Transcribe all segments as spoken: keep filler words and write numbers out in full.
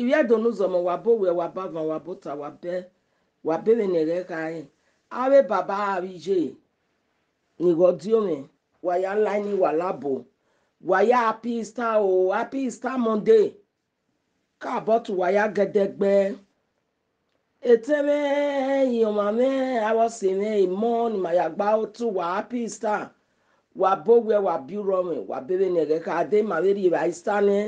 Ivbi Ẹdo ne uzọmọ, wa bọ owiẹ, wa bọ avan, wa bọ ota, wa bẹ, wa bẹ vbene ẹghẹ kha rẹn. Avbe baba, avbe iye, ne I ghe ọdiọn mwẹ, wa ya la ini, wa la bo, wa ya happy Easter o, happy Easter Monday. Ka bọ tu, wa ya gẹdẹgbẹ. Etẹn mwẹ, iran ọmwa mwẹ, avbe ọse mwẹ, emọ ne ima ya gba aro tu, wa happy Easter. Wa bọ owiẹ, wa bọ urrọmwẹ, wa bọ vbene ẹghẹ kha, de ima vbe rri evba Easter nẹ.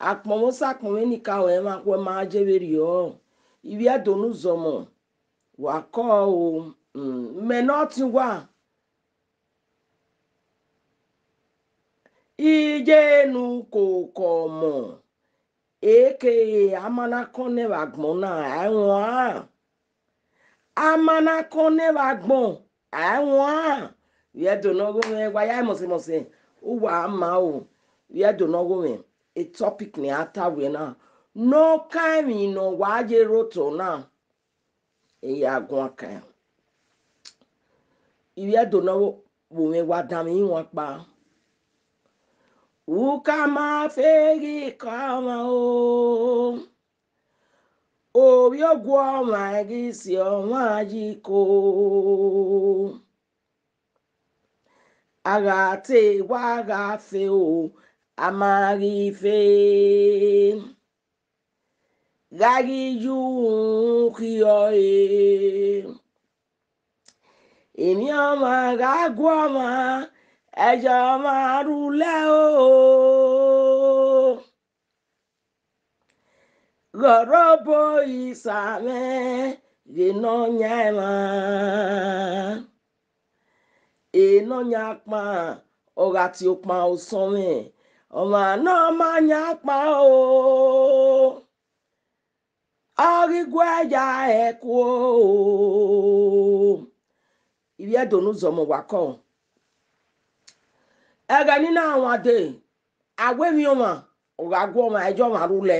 Akpọnmwẹ osẹ, akpọnmwẹ enikaro, ẹmwẹ akhuẹ ma je vberriọ. Ivbi Ẹdo ne uzọmọ, wa kọ o, mm, mẹ ne ọ tin uwa. Iye ne ukoko ọmọ, eke ama na kọn nẹ vbe agbọn na, a i wan. Ama na kọn nẹ vbe agbọn, a i wan. Ivbi Ẹdo ne ọghomwẹ, wa ya mọse mọse, uwa ma o. Ivbi Ẹdo ne ọghomwẹ, e topic ne a ta wẹ na, ne ọ kan emwi ne ọ wa ye rre otọ na, e ya guan kan. Ivbi Ẹdo ne ọghomwẹ, wa danmwẹ iran kpa. Uka ma fe ghi ka ọmwa o, ovbi ogu ọmwa ghi si ọmwa yi ko. A gha te wa gha fe o, a ma ghi fe. Gha ghi yu khiọ e. Emwi ọmwa gha gu ọmwa, ẹyọ ọmwa rhulẹ o. Ghe ọre obo isa mwẹ, ghe ne ọ yan emwa. Enọyankpan, ọ gha tie okpan osọnmwẹ, ọmwa ne ọ ma yan kpa o, ọ ghi guẹ ya ẹkuo. Ivbi Ẹdo ne uzọmọ, wa kọ. Ẹghẹ ne I na wan dee, a wẹ emwi ọmwa, ọ gha gu ọmwa, ẹyọ ọmwa rhulẹ.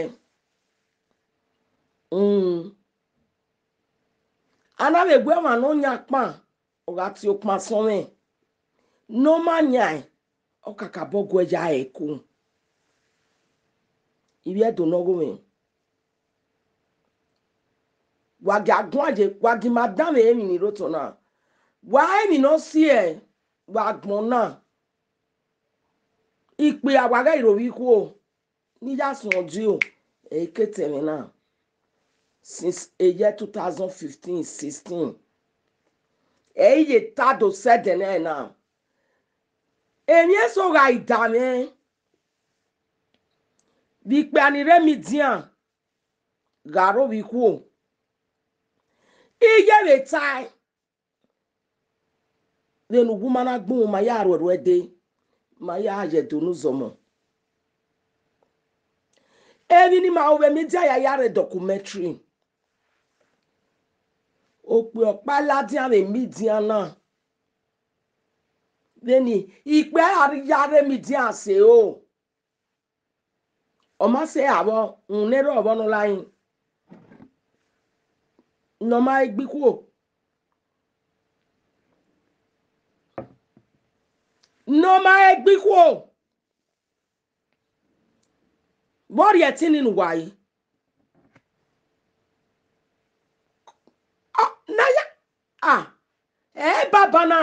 Mm. A na vbe gu ọmwa ne ọ yan kpan, ọ gha tie okpan sọnmwẹ, ne ọ ma yan, ọ kakabọ guẹ ya ẹkuo. Ivbi Ẹdo ne ọghomwẹ, wa gie a guan ye, wa gie ima danmwẹ emwi ni rre otọ na. Wa emwi ne ọ si ẹre vbe agbọn na, ikpia wa ghẹ ro vbe ikhuo. Ne I ya suẹn ọdio, ẹ i ke tẹn mwẹ na, since a year two thousand fifteen, sixteen. Ẹ i ye ta do sẹ ẹdẹnẹrẹ na. Emwi eso gha i da mwẹ vbe ikpia ni rre media gha ro vbe ikhuo. I ye vbe tae, vbene uwu ma na gbunmwu, ma ya ruẹruẹ dee, ma ya ye Ẹdo ne uzọmọ. Emwi ne ima ru vbe media ya ya rre documentary. Okpia ọkpa ladian vbe media na. Vbene ikpia ya rre media sẹ o. Ọ ma sẹ avbe, rhunmwuda ẹre ọvbọ ne ọ la rin, ne ọ ma gbe ikhuo. Ne ọ ma gbe ikhuo. Vbe ọ rhie ẹtin ni ne uwa re? Ọ, ne a ya, a, ẹ baba na.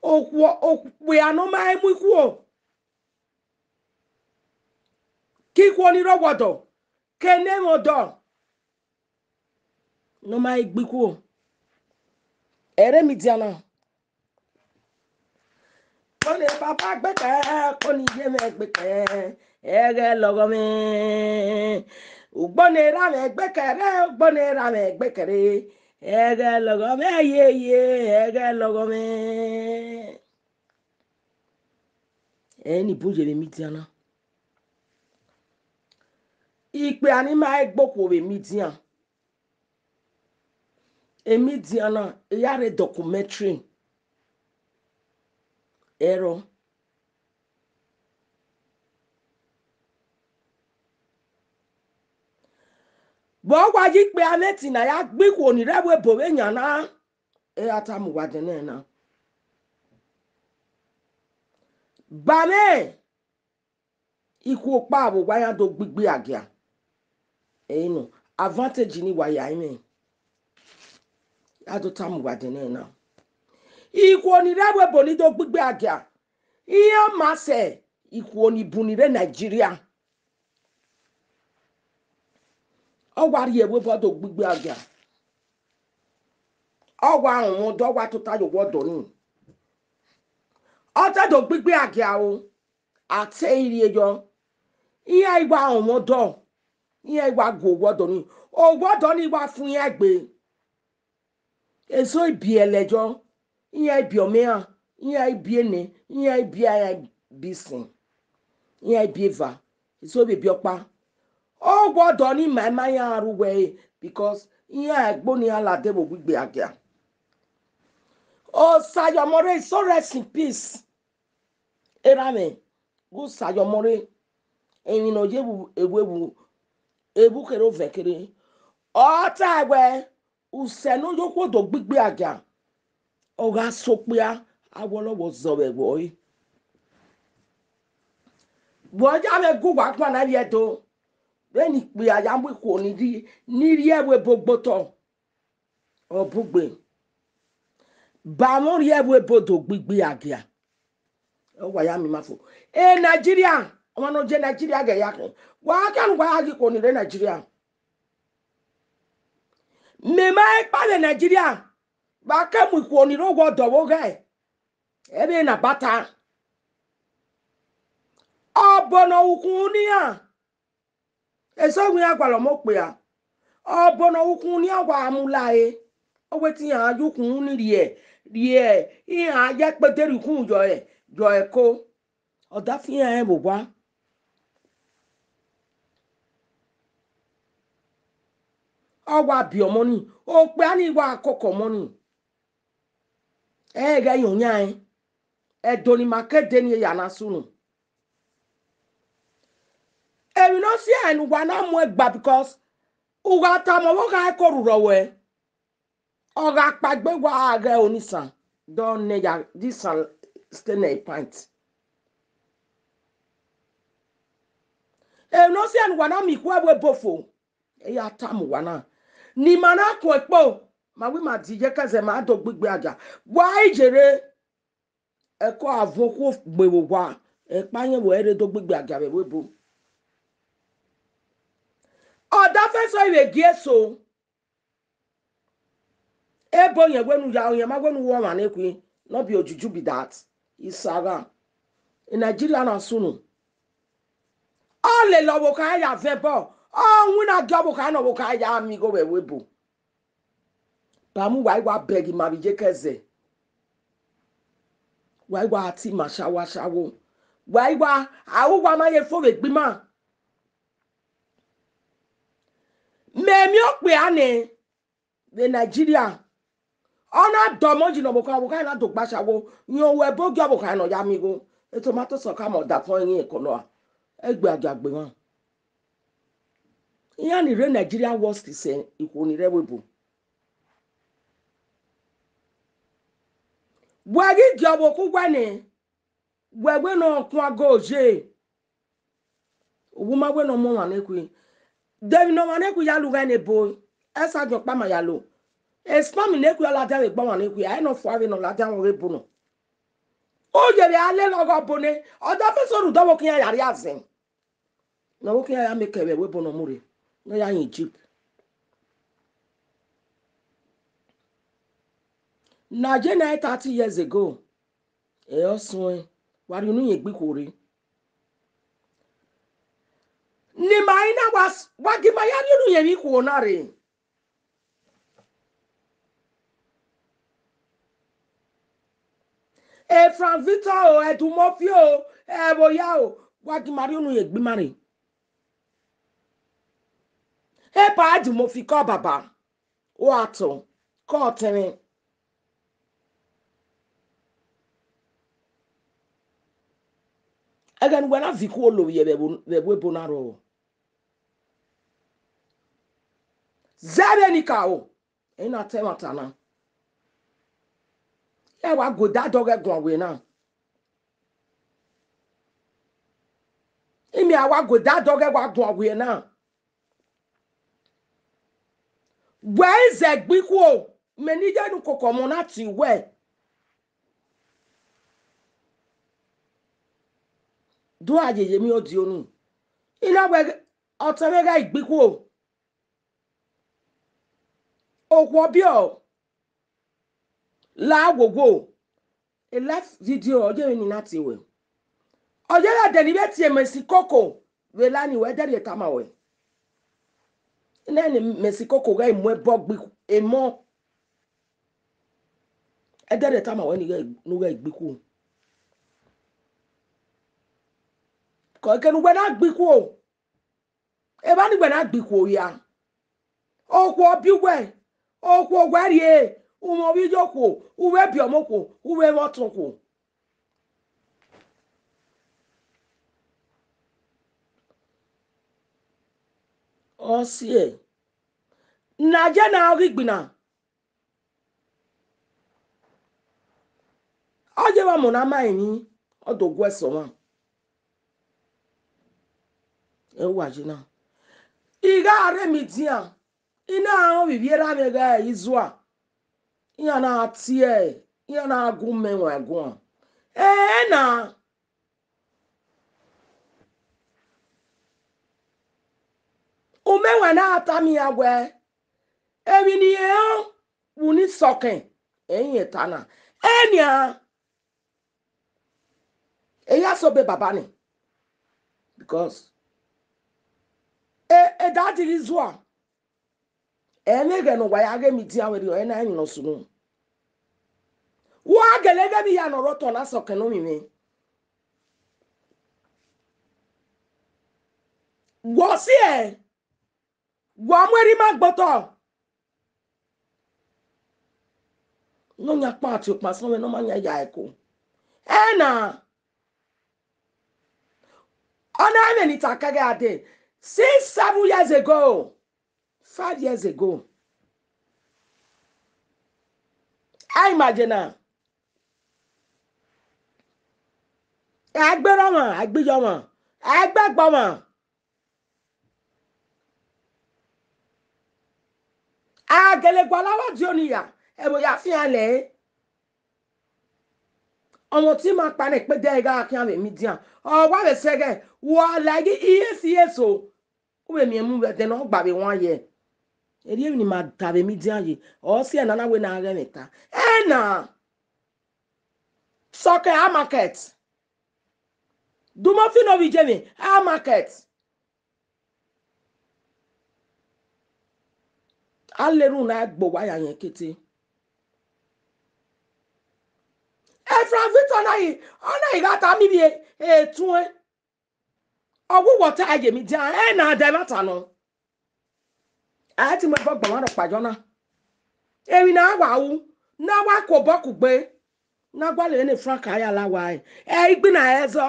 Okhuo, okpia ne ọ ma mu ikhuo, ke ikhuo ni rre ọwọdọ, ke ne ẹmwẹ ọdọ, ne ọ ma gbe ikhuo. Ẹ rre media na. Ugbọnẹ baba gbe kẹ, ugbọnẹ iye mwẹ gbe kẹ, ẹghẹ lọghọ mwẹ. Ugbọnẹ erha mwẹ gbe kẹ rre, ugbọnẹ erha mwẹ gbe kẹ rre, ẹghẹ lọghọ mwẹ yeye, ẹghẹ lọghọ mwẹ. Ẹ ni bun ye vbe media na. Ikpia ni ma gbe okhuo vbe media. Media na, e ya rre documentary. Ẹrọ. Vbe ọ wa ye ikpia mwẹ ẹtin ne a ya gbe ikhuo ni rre ẹvbo ebo vbe yan na, e ra tama uwa ẹdẹnẹrẹ na. Ba mwẹ, Ikhuo ọkpa vbe owa iran do gbigbi agia. Ẹi nọ, advantage ni wa ya mwẹ. A do tama uwa dẹ nẹ na. Ikhuo ni rre ẹvbo ebo ni do gbigbi agia, iran ma sẹ ikhuo ni bun ni rre Nigeria. Ọ wa rhie ẹvbo ebo do gbigbi agia. Ọ wa rọnmwẹ odọ, ọ wa tota ye owa ọdọ ni. Ọ te do gbigbi agia o, a te i rhie yọ. Iran i wa rọnmwẹ odọ, iran i wa gu owa ọdọ ni. Owa ọdọ ni wa fun iran egbe. Eso i biẹ ẹlẹyọ, iran i biẹ ọmọ iran, iran i biẹ ene, iran i biẹ iran i biẹ isin, iran i biẹ eva, eso vbe biẹ ọkpa. Owa ọdọ ni ma ima iran rre uwẹ ẹre, because iran ẹgbo ne iran lade vbe ogbigbi agia. Osa ye ọmọ rre, so rest in peace. Erha mwẹ, ghe Osa ye ọmọ rre, emwi ne ọ ye vbe evbu, evbu kherhe ovẹn kherhe. Ọ tae wẹẹ, usẹ ne ọ ye okhuo do gbigbi agia, ọ gha sẹ okpia, a wọlọ wẹ ọ zọ vbe ẹvbo ẹre. Vbe ọ ya mwẹ gu uwa guan na rhie Ẹdo, vbene ikpia ya mu ikhuo ni rri, ni rrie ẹvbo ebo gbe otọ. Ọ bugbe. Ba mwẹ ọ rrie ẹvbo ebo do gbigbi agia. Ọ wa ya miẹn ima fo. E Nigeria, ọmwa ne ọ ye Nigeria ghẹ ya khin. Wa khian ne uwa ya ghe ikhuo ni rre Nigeria. Mẹ ma kpa vbe Nigeria, vbe a ke mu ikhuo ni rre owa ọdọ vbe oghẹ, ẹ vbe na gba ta. Ọbo ne ọ ru ukhunmwu ne iran, eso iran gualọ ọmọ okpia. Ọbo ne ọ ru ukhunmwu ne iran wa mu la ẹre, ọ wẹ te iran ya ukhunmwu ni rhie, rhie, iran ya ẹkpẹdẹ rhie ukhunmwu yọ ẹ, yọ ẹko. Ọdafẹn iran rẹn vbe owa. Ọ wa biẹ ọmọ ni, okpia ni wa koko ọmọ ni. Ẹ ghẹ yan yan ẹn, Ẹdo ne ima ke de ni ya na sunu. Emwi ne ọ si ẹre ne uwa na mu ẹgba, because u gha tama ọvbokhan ẹko rhurhọ ruẹ, ọ gha kpaegbe wa gha ghẹ onisan, dọ nẹ ya, this one stay nẹ pint. Emwi ne ọ si ẹre ne uwa na miẹn ikhuo ẹvbo ebo fo, I ya tama uwa na, ne ima na kun ẹkpo, ma wẹ ima di iyeke ẹzẹ ma do gbigbi agia. Wa i yerre, ẹko a vuọn okhuo gbe vbe owa, ẹkpa yẹn vbe ẹre do gbigbi agia vbe ẹvbo ebo. Ọdafẹn eso i vbe gie eso. Ebo yẹn wẹ ne u ya, ọ yẹn ma wẹ ne u ru ọmwa ne khui, no be ojuju be that. Isagha. Nigeria na sunu. Ọ lele ọvbokhan ya vẹ ẹbọ, ọ winna gie ọvbokhan ne ọvbokhan ya miẹn igho vbe ẹvbo ebo. Bamẹ, wa i wa bẹghe ima vbe iyeke ẹzẹ. Wa i wa tie ima ashawo ashawo. Wa i wa, a ru uwa ma ye fo vbe egbe ima. Mẹ miẹn okpia nẹ, vbe Nigeria. Ọ na dọmọ yi ne ọvbokhan, ọvbokhan na do gba ashawo, rẹn ru ẹbọ gie ọvbokhan ne ọ ya miẹn igho. Tomato sauce ka ma ọdafẹn ọnrẹn ẹko nọ a, ẹgbẹ agiagbe mwa. Iran ni rre Nigeria worst sẹ ikhuo ni rre ẹvbo ebo. Wẹ ghi gie ọvbokhan uwẹ nẹ, wẹ wẹ ne ọ kuan go ye. Uwu ma wẹ ne ọ mu ọmwa ne khui. De emwi ne ọmwa ne khui ya lu gha ne ebo, ẹsa jọ ọkpa ma ya lo. Sperm ne khui ọ ladian vbe egbe ọmwa ne khui, a i nọ fua vbe ne ọ ladian vbe ebo nọ. U ye vbe a lele ọghe ọbo nẹ, ọdafẹn eso rhie ọvbokhan iran ya rrie azẹn. Ne ọvbokhan iran ya miẹn kẹ vbe ẹvbo ebo ne ọ mu rre, ne ọ ya yin Egypt. Na ye na thirty years ago, ẹ ọ suẹn, wa rhie unu yẹn egbe ikhuo rre. Ne ima i na wa s-, wa gie ima ya rhie unu yẹn vbe ikhuo na rre. E Frank Victor o, Edumofio o, ẹvbo ya o, wa gie ima rhie unu yẹn egbe ima rre. Epa Edumofio kọ baba, u a tọ, kọ tẹmwẹ. Ẹghẹ ne uwẹ na viọ ikhuo lo vbe ẹvbo, vbe ẹvbo ebo na rrọọ. Zẹ vbene I ka ro, ẹ i na ta ẹmwata na. Ẹ wa gu da dọghẹ guan wẹ na. Imẹ a wa gu da dọghẹ wa guan wiẹ na. Wẹ i zẹ gbe ikhuo, mẹ ne I ya ne ukoko ọmọ na tie wẹ. Do a yeye emwi ọdiọn unu. I na wẹ ọtẹn mwẹ gha gbe ikhuo. Okhuo ọbiọ la wowo. A live video, ọ ye vbene I na tie wẹ. Ọ ye vbe ẹdẹ ne I vbe tie Mercy Koko vbe la ni wẹ, ẹdẹrriọ tama wẹ. I na ne Mercy Koko ghẹ mu ẹbọ gbe emọ. Ẹdẹrriọ tama wẹ ne u ghẹ gbe ikhuo. Kọ kẹ ne uwẹ na gbe ikhuo. Evba ni wẹ na gbe ikhuo hia. Okhuo bi uwẹ, okhuo wẹ rrie, u mwẹ ovbi iye okhuo, u vbe biẹ ọmọ okhuo, u vbe mwẹ ọtẹn okhuo. Ọ siẹ, ne a ye na ọ ghi gbinna. Ọ ye vbe ọmọ na ma emwi, ọ do gu ẹsẹ ọmwa. Ẹ wa ye na. I gha rre media, I na rẹn ovbi ivbi erha mwẹ ghe Izua. Iran na tie, iran na gu mẹ ẹwaẹn guan. Ẹẹn na, u mẹ ẹwaẹn na tama iran wẹ, emwi ne I rẹn vbe unu isọkẹn, ẹre irẹn ta na. Ẹnian, e ya sẹ obọ baba ni, because e, e daddy ghi zua, ẹ i mwẹ ẹghẹ ne uwa ya ghe media vberriọ, ẹ i na emwi ne ọ sunu. Wa gele ghe emwi hia ne ọ rre otọ na sọkẹn ne ovbi mwẹ. Wẹ ọ siẹ, wa mu erha ima gbe otọ. Ne ọ yan kpa tie okpan sẹ mwẹ ne ọ ma yan ya ẹko. Ẹna, ọ na ẹmwẹ ne I ta kẹghe a dee, since seven years ago, five years ago. A imagine na. A gbe erha ọmwa, a gbe iye ọmwa, a gbe ẹgbẹe ọmwa. A gele gualọ avbe ọdiọn ni ya, ẹvbo ya fian lẹre. Ọmwa ọtẹn ima kpa ne ẹkpẹdẹ ẹre gha khian vbe media, ọ wa vbe sẹ ẹghẹ, wa like iye si iye so. U vbe miẹn mu vbe ẹdẹ ne ọ gba vbe wan yẹ. Erriọ emwi ne ima da vbe media ye, ọ si ẹna na wẹ ne a ghẹ mwẹ ta. Ẹna, sọkẹn a market. Dumofi ne ovbi iye mwẹ, a market. A lele unu na gbe owa ya yẹn kete. Frank Victor na yi, ọ na yi gha ta mi vbe etuẹn. Ọ wu wẹ ọ ta ye media, ẹna da ẹmwata nọ. A i ti mu ẹbọ gbọmwa rhọkpa yọ na. Emwi ne a wa ru, ne a wa ku obọ kugbe, ne a gualọ ne Frank a ya la owa ẹre, ẹ i gbinna ẹzọ.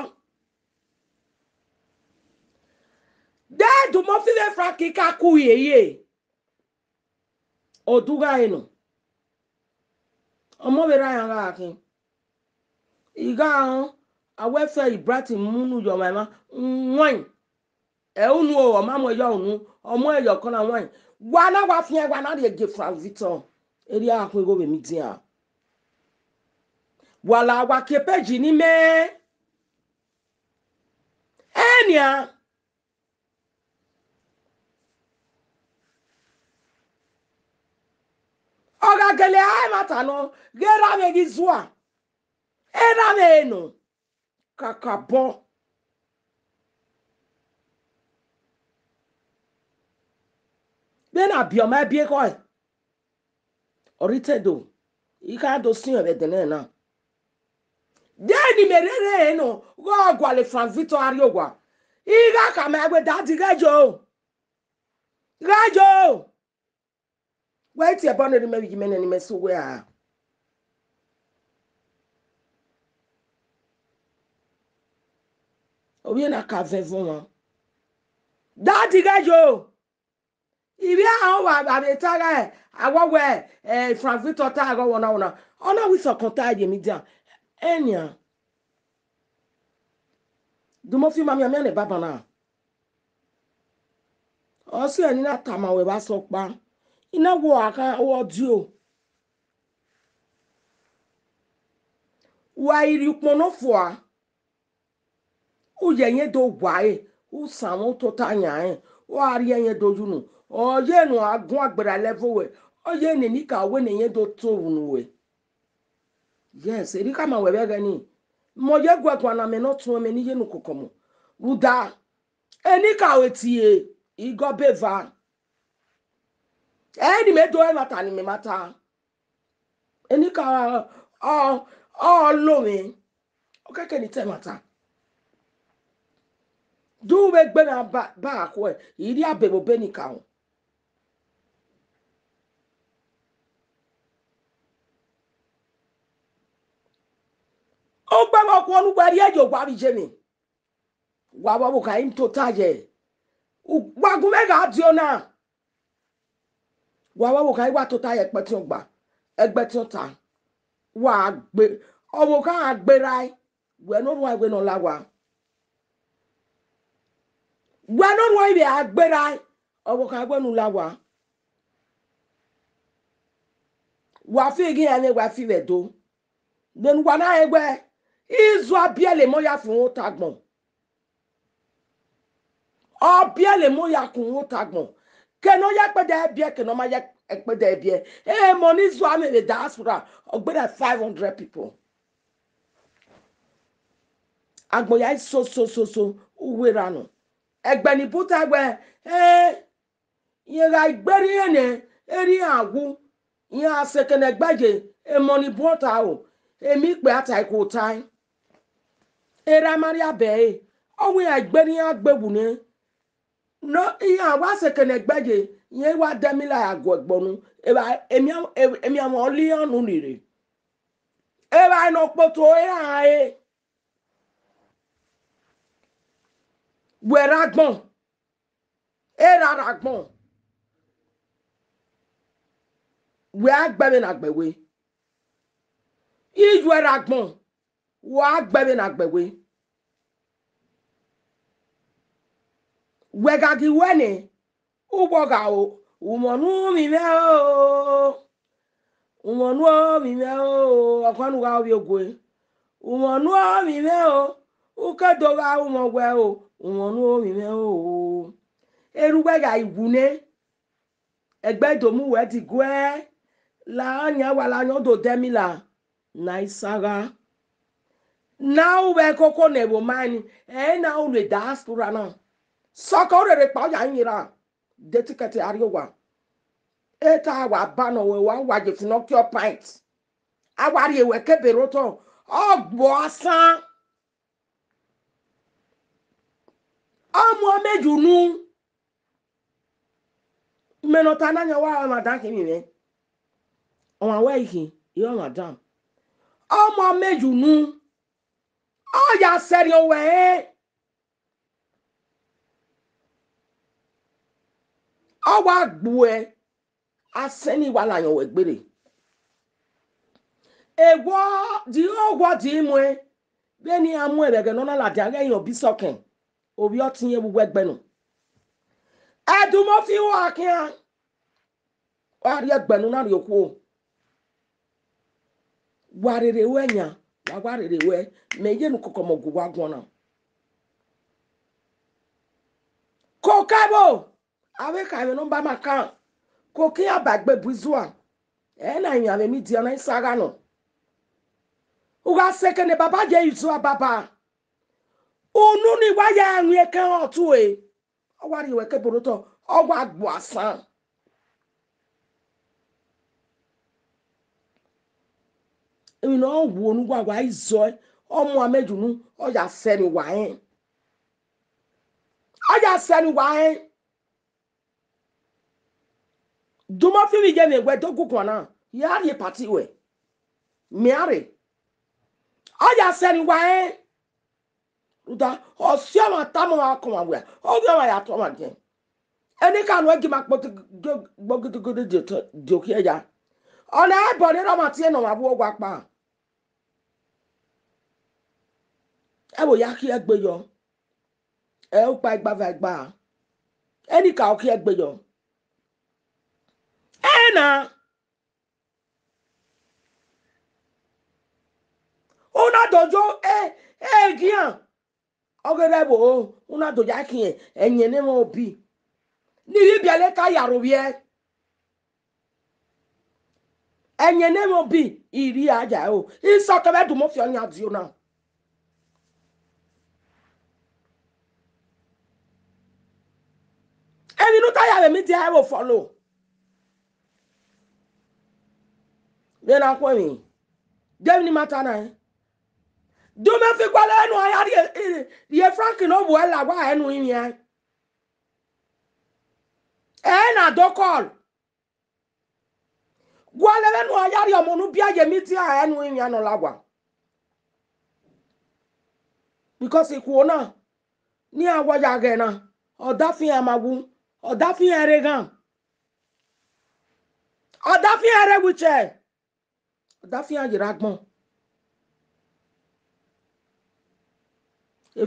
De Dumofi vbe Frank ka ku ye ye. Odugha ẹre nọ. Ọmọ vbe erha iran gha khin. I gha rẹn, a wẹ fẹ Bright mu unu ye ọmwa emwa, wain. Ẹ unu o, ọ ma mu ẹyọ unu, ọ mu ẹyọ kọna wain. Wa na wa fian, wa na rhie gie Frank Victor. Erriọ a khuan igho vbe media. Wa la wa kie page ni mẹ. Ẹnian. Ọ gha gele a ẹmwata nọ, ghe erha mwẹ ghi zua. Erha mwẹ nọ, kakabọ. Vbene a biẹ ọmọ ẹbiẹ ekhọe, ọ rhie te do, I ka do siẹn vbe ẹdẹnẹrẹ na. De ne imẹ rherhe nọ, ghe ọ gualọ Frank Victor a rrie owa. I gha khama ẹre wẹẹ, Daddy, ghẹ yo. Ghẹ yo. Wẹ i tie ẹbọ ne erha mwẹ vbe iye mwẹ nẹ ne imẹ sẹ uwẹ ra? Ovbi na ka vẹ ẹvbo ọmwa. Daddy, ghẹ yo. Ivbi a wa vbe ta gha, a wa wẹ, eh, Frank Victor ta gha ọwọna ọwọna. Ọ na wẹ isọkẹn ta ye media. Ẹnian. Dumofi ma mianmian ne baba na. Ọ si ẹre ne I na tama ruẹ vbe asọkpa. I na wẹ ọre a kha, ọre ọ dio. Wa i rhie ukpọn nọ fua, u ye ẹyẹn do wa ẹre, u sanmwẹ u tota yan rẹn, u gha rhie ẹyẹn do ye unu. Ọ ye ne a guan gberra level ruẹ, ọ ye ne enikaro wẹ ne ẹyẹn do to vbe unu ruẹ. Yes, erriọ khama ruẹ vbe ẹghẹ nii. Mẹ ọ ye guẹ guan na, mẹ ne ọ tuẹn mẹ ne I ye ne ukoko ọmọ. Rhunmwuda, enikaro tie igọ be eva. Ẹ ne imẹ do ẹmwata ne imẹ ma ta. Enikaro ọ, ọ lo mwẹ. Ọ kẹkẹ ne I ta ẹmwata. Do vbe gbe na ba, ba khuẹ, I rhie abe vbe obọ enikaro. Ugbẹn vbe okhuo ne uwẹ rhie ye owa vbe iye mwẹ. Wa vbe ọvbokhan i tota ye. U-, wa gu mwẹ gha dio na. Wa vbe ọvbokhan i wa tota ye ẹkpẹtiọn ọgba, ẹgbẹtiọn ọta. Wa gbe, ọvbokhan gha gberra ẹe, wẹ ne ọ rhuan wẹ ne ọ la owa. Wẹ ne ọ rhuan ivbi a gberra ẹe, ọvbokhan wẹ ne u la owa. Wa fi ighi iran mwẹ, wa fi vbe Ẹdo. Vbene uwa na rẹn wẹ, izu a biẹlẹ emọ ya fun ota agbọn. Ọ biẹlẹ emọ ya kun ota agbọn. Kene ọ ya ẹkpẹdẹ biẹ, kene ọ ma ya ẹkpẹdẹ biẹ. Emọ ne izu a mwẹ vbe diaspora, ọ gberra five hundred people. Agbọn ya i so, so, so, so, uwu erha nọ. Ẹgbẹe ni bu ta wẹ, eh, Rẹn gha gberra irẹn nẹ, erha iran wu, iran sẹ ekẹnẹ ẹgbẹe ye, emọ ni buọn ta ro, emọ ikpẹ a ta ẹko tae. Erha ma rhie abẹ ẹre, ọ wẹ iran gberra iran gbe wu nẹ. Nọ, iran wa sẹ ekẹnẹ ẹgbẹe ye, iran wa dẹ emila ya gu ẹgbẹ unu, evba emianmwẹ, emianmwẹ ọ la iran unu ni rre. Evba ne ọ kpoto eran re. Wẹ rre agbọn, erha rre agbọn, wẹ a gbe vbene a gbe wẹ. Iye rre agbọn, wẹ a gbe vbene a gbe wẹ. Wẹ gha ghi wẹ nẹ, uwọ gha ro, umwẹ unu vbe mwẹ o, umwẹ unu vbe mwẹ o, ọkhan ne u gha ovbi ogue. Umwẹ unu vbe mwẹ o, u ke do gha ru mwẹ wẹ o, umwẹ unu vbe mwẹ o. Erha uwẹ gha wu nẹ, ẹgbẹe do mu wẹ diguẹ, la yan wa la yan do dẹ emila, na i sa gha. Na ru vbe koko ne ẹvbo ma ni, ẹ i na ru ne diaspora na. Sọkọ rere kpa ọ ya yin ra, de tikẹti a rrie owa. Eta wa ba nọ wẹ wa wa ye fi ne ọ kiọ pint. A wa rhie wẹ ke ebe rre otọ, ọ gbo asan. Ọ mu amẹ ye unu. Mẹ ne ọ ta na yan wa ọmwa dan khin mwẹ. Ọmwa wẹ i khin, I ọmwa dan. Ọ mu amẹ ye unu. Ọ ya sẹrriọ wẹ rẹn. Ọ wa gbuẹ, asẹ ni wa la yan wẹ gbere. Ewọ, di ọghuọ di muẹn, vbene iran muẹn vbe ẹghẹ ne ọ na ladian ghẹ yan obọ isọkẹn, ovbi ọtẹn irẹn vbe uwu ẹgbẹ nọ. Ẹdumọfi ru a khian, ọ rhie ẹgbẹ ne u na rhie okhuo. Wa rere ruẹ yan, wa wa rere ruẹ, mẹ ye ne ukoko ọmọ gu uwa guan na. Koko ẹvbo, avbe kha ẹmwẹ ne ọ ba ma kan, koko iran ba egbe bu izua, ẹ na yan vbe media na i sa gha nọ. U gha sẹ ekẹnẹ baba ye izua baba, unu ni wa ya ẹwin ekẹn ọtue. Ọ wa rhie wẹ ke ebe rre otọ, ọ wa gbo asan. Emwi ne ọ wu ne uwa wa i zọe, ọ mu amẹ ye unu, ọ ya sẹ ne uwa rẹn. Ọ ya sẹ ne uwa rẹn. Dumọfi vbe iye mwẹ wẹ do gu guan na, ya rhie party ruẹ. Mẹ a rre. Ọ ya sẹ ne uwa rẹn. Rhunmwuda, ọ si ọmwa tama ọmwa kọmwa wẹẹ, ovbi ọmwa ya tọn ọmwa giẹn. Enikaro ne ọ gi ima kpo gbogidigidi die okhiẹ ya. Ọna ẹbọ ne erha ọmwa tie ne ọmwa vbe owa kpa. Ẹvbo ya khiẹ egbe yọ. Ẹ ukpa igba va igba. Enikaro khian egbe yọ. Ena. Una do yo e, eghian. Ọ ghe rẹ vbo, una do ya khian ẹyẹn ne emwa obi. Ne ivbi ibiẹlẹ ka ya aro vbiẹ. Ẹyẹn ne emwa obi, I rhie a ya ẹro. Isọ kẹmwẹ du mẹ ofiọ yan dio na. Emwi ne u ta ya vbe media ẹvbo follow. Vbene a khuẹmwi, de emwi ne ima ta na? Do mẹ fi gualọ ẹre ne uwa ya rhie, rhie Frank ne ọ vbuẹ la wa ẹre ne urinmwian. Ẹ na do call. Gualọ vbene uwa ya rhie ọmọ ne u biẹ ye media ẹre ne urinmwian ne ọ la wa. Because ikhuo na, ne iran wa ya ghẹ na, ọdafẹn iran ma wu, ọdafẹn iran rre eghan, ọdafẹn iran rre wheelchair, ọdafẹn iran yerre agbọn.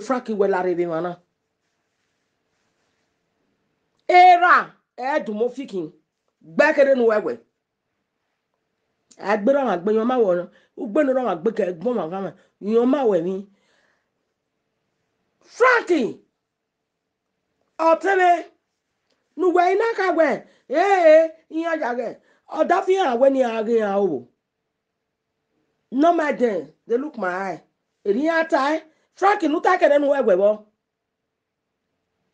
Frank wẹ la rre vbe emwa na. Erha ẹ du mẹ ofikin, gbe kherhe ne uwẹ wẹ. Ẹ gbe rre ọmwa gbe, iran ma wẹ ọnọ, ugbe ne rre ọmwa gbe kẹ gbọn ọmwa ghanmwa, iran ma wẹ emwi. Frank, ọtẹn mwẹ, ne uwẹ i na kha wẹ, ee, iran ya ghẹ, ọdafẹn iran wẹ ne iran ghe iran oro. Ne ọ ma dẹn, they look my eye. Erriọ iran tae, Frank, ne u ta kherhe ne uwẹ wẹ vbọ.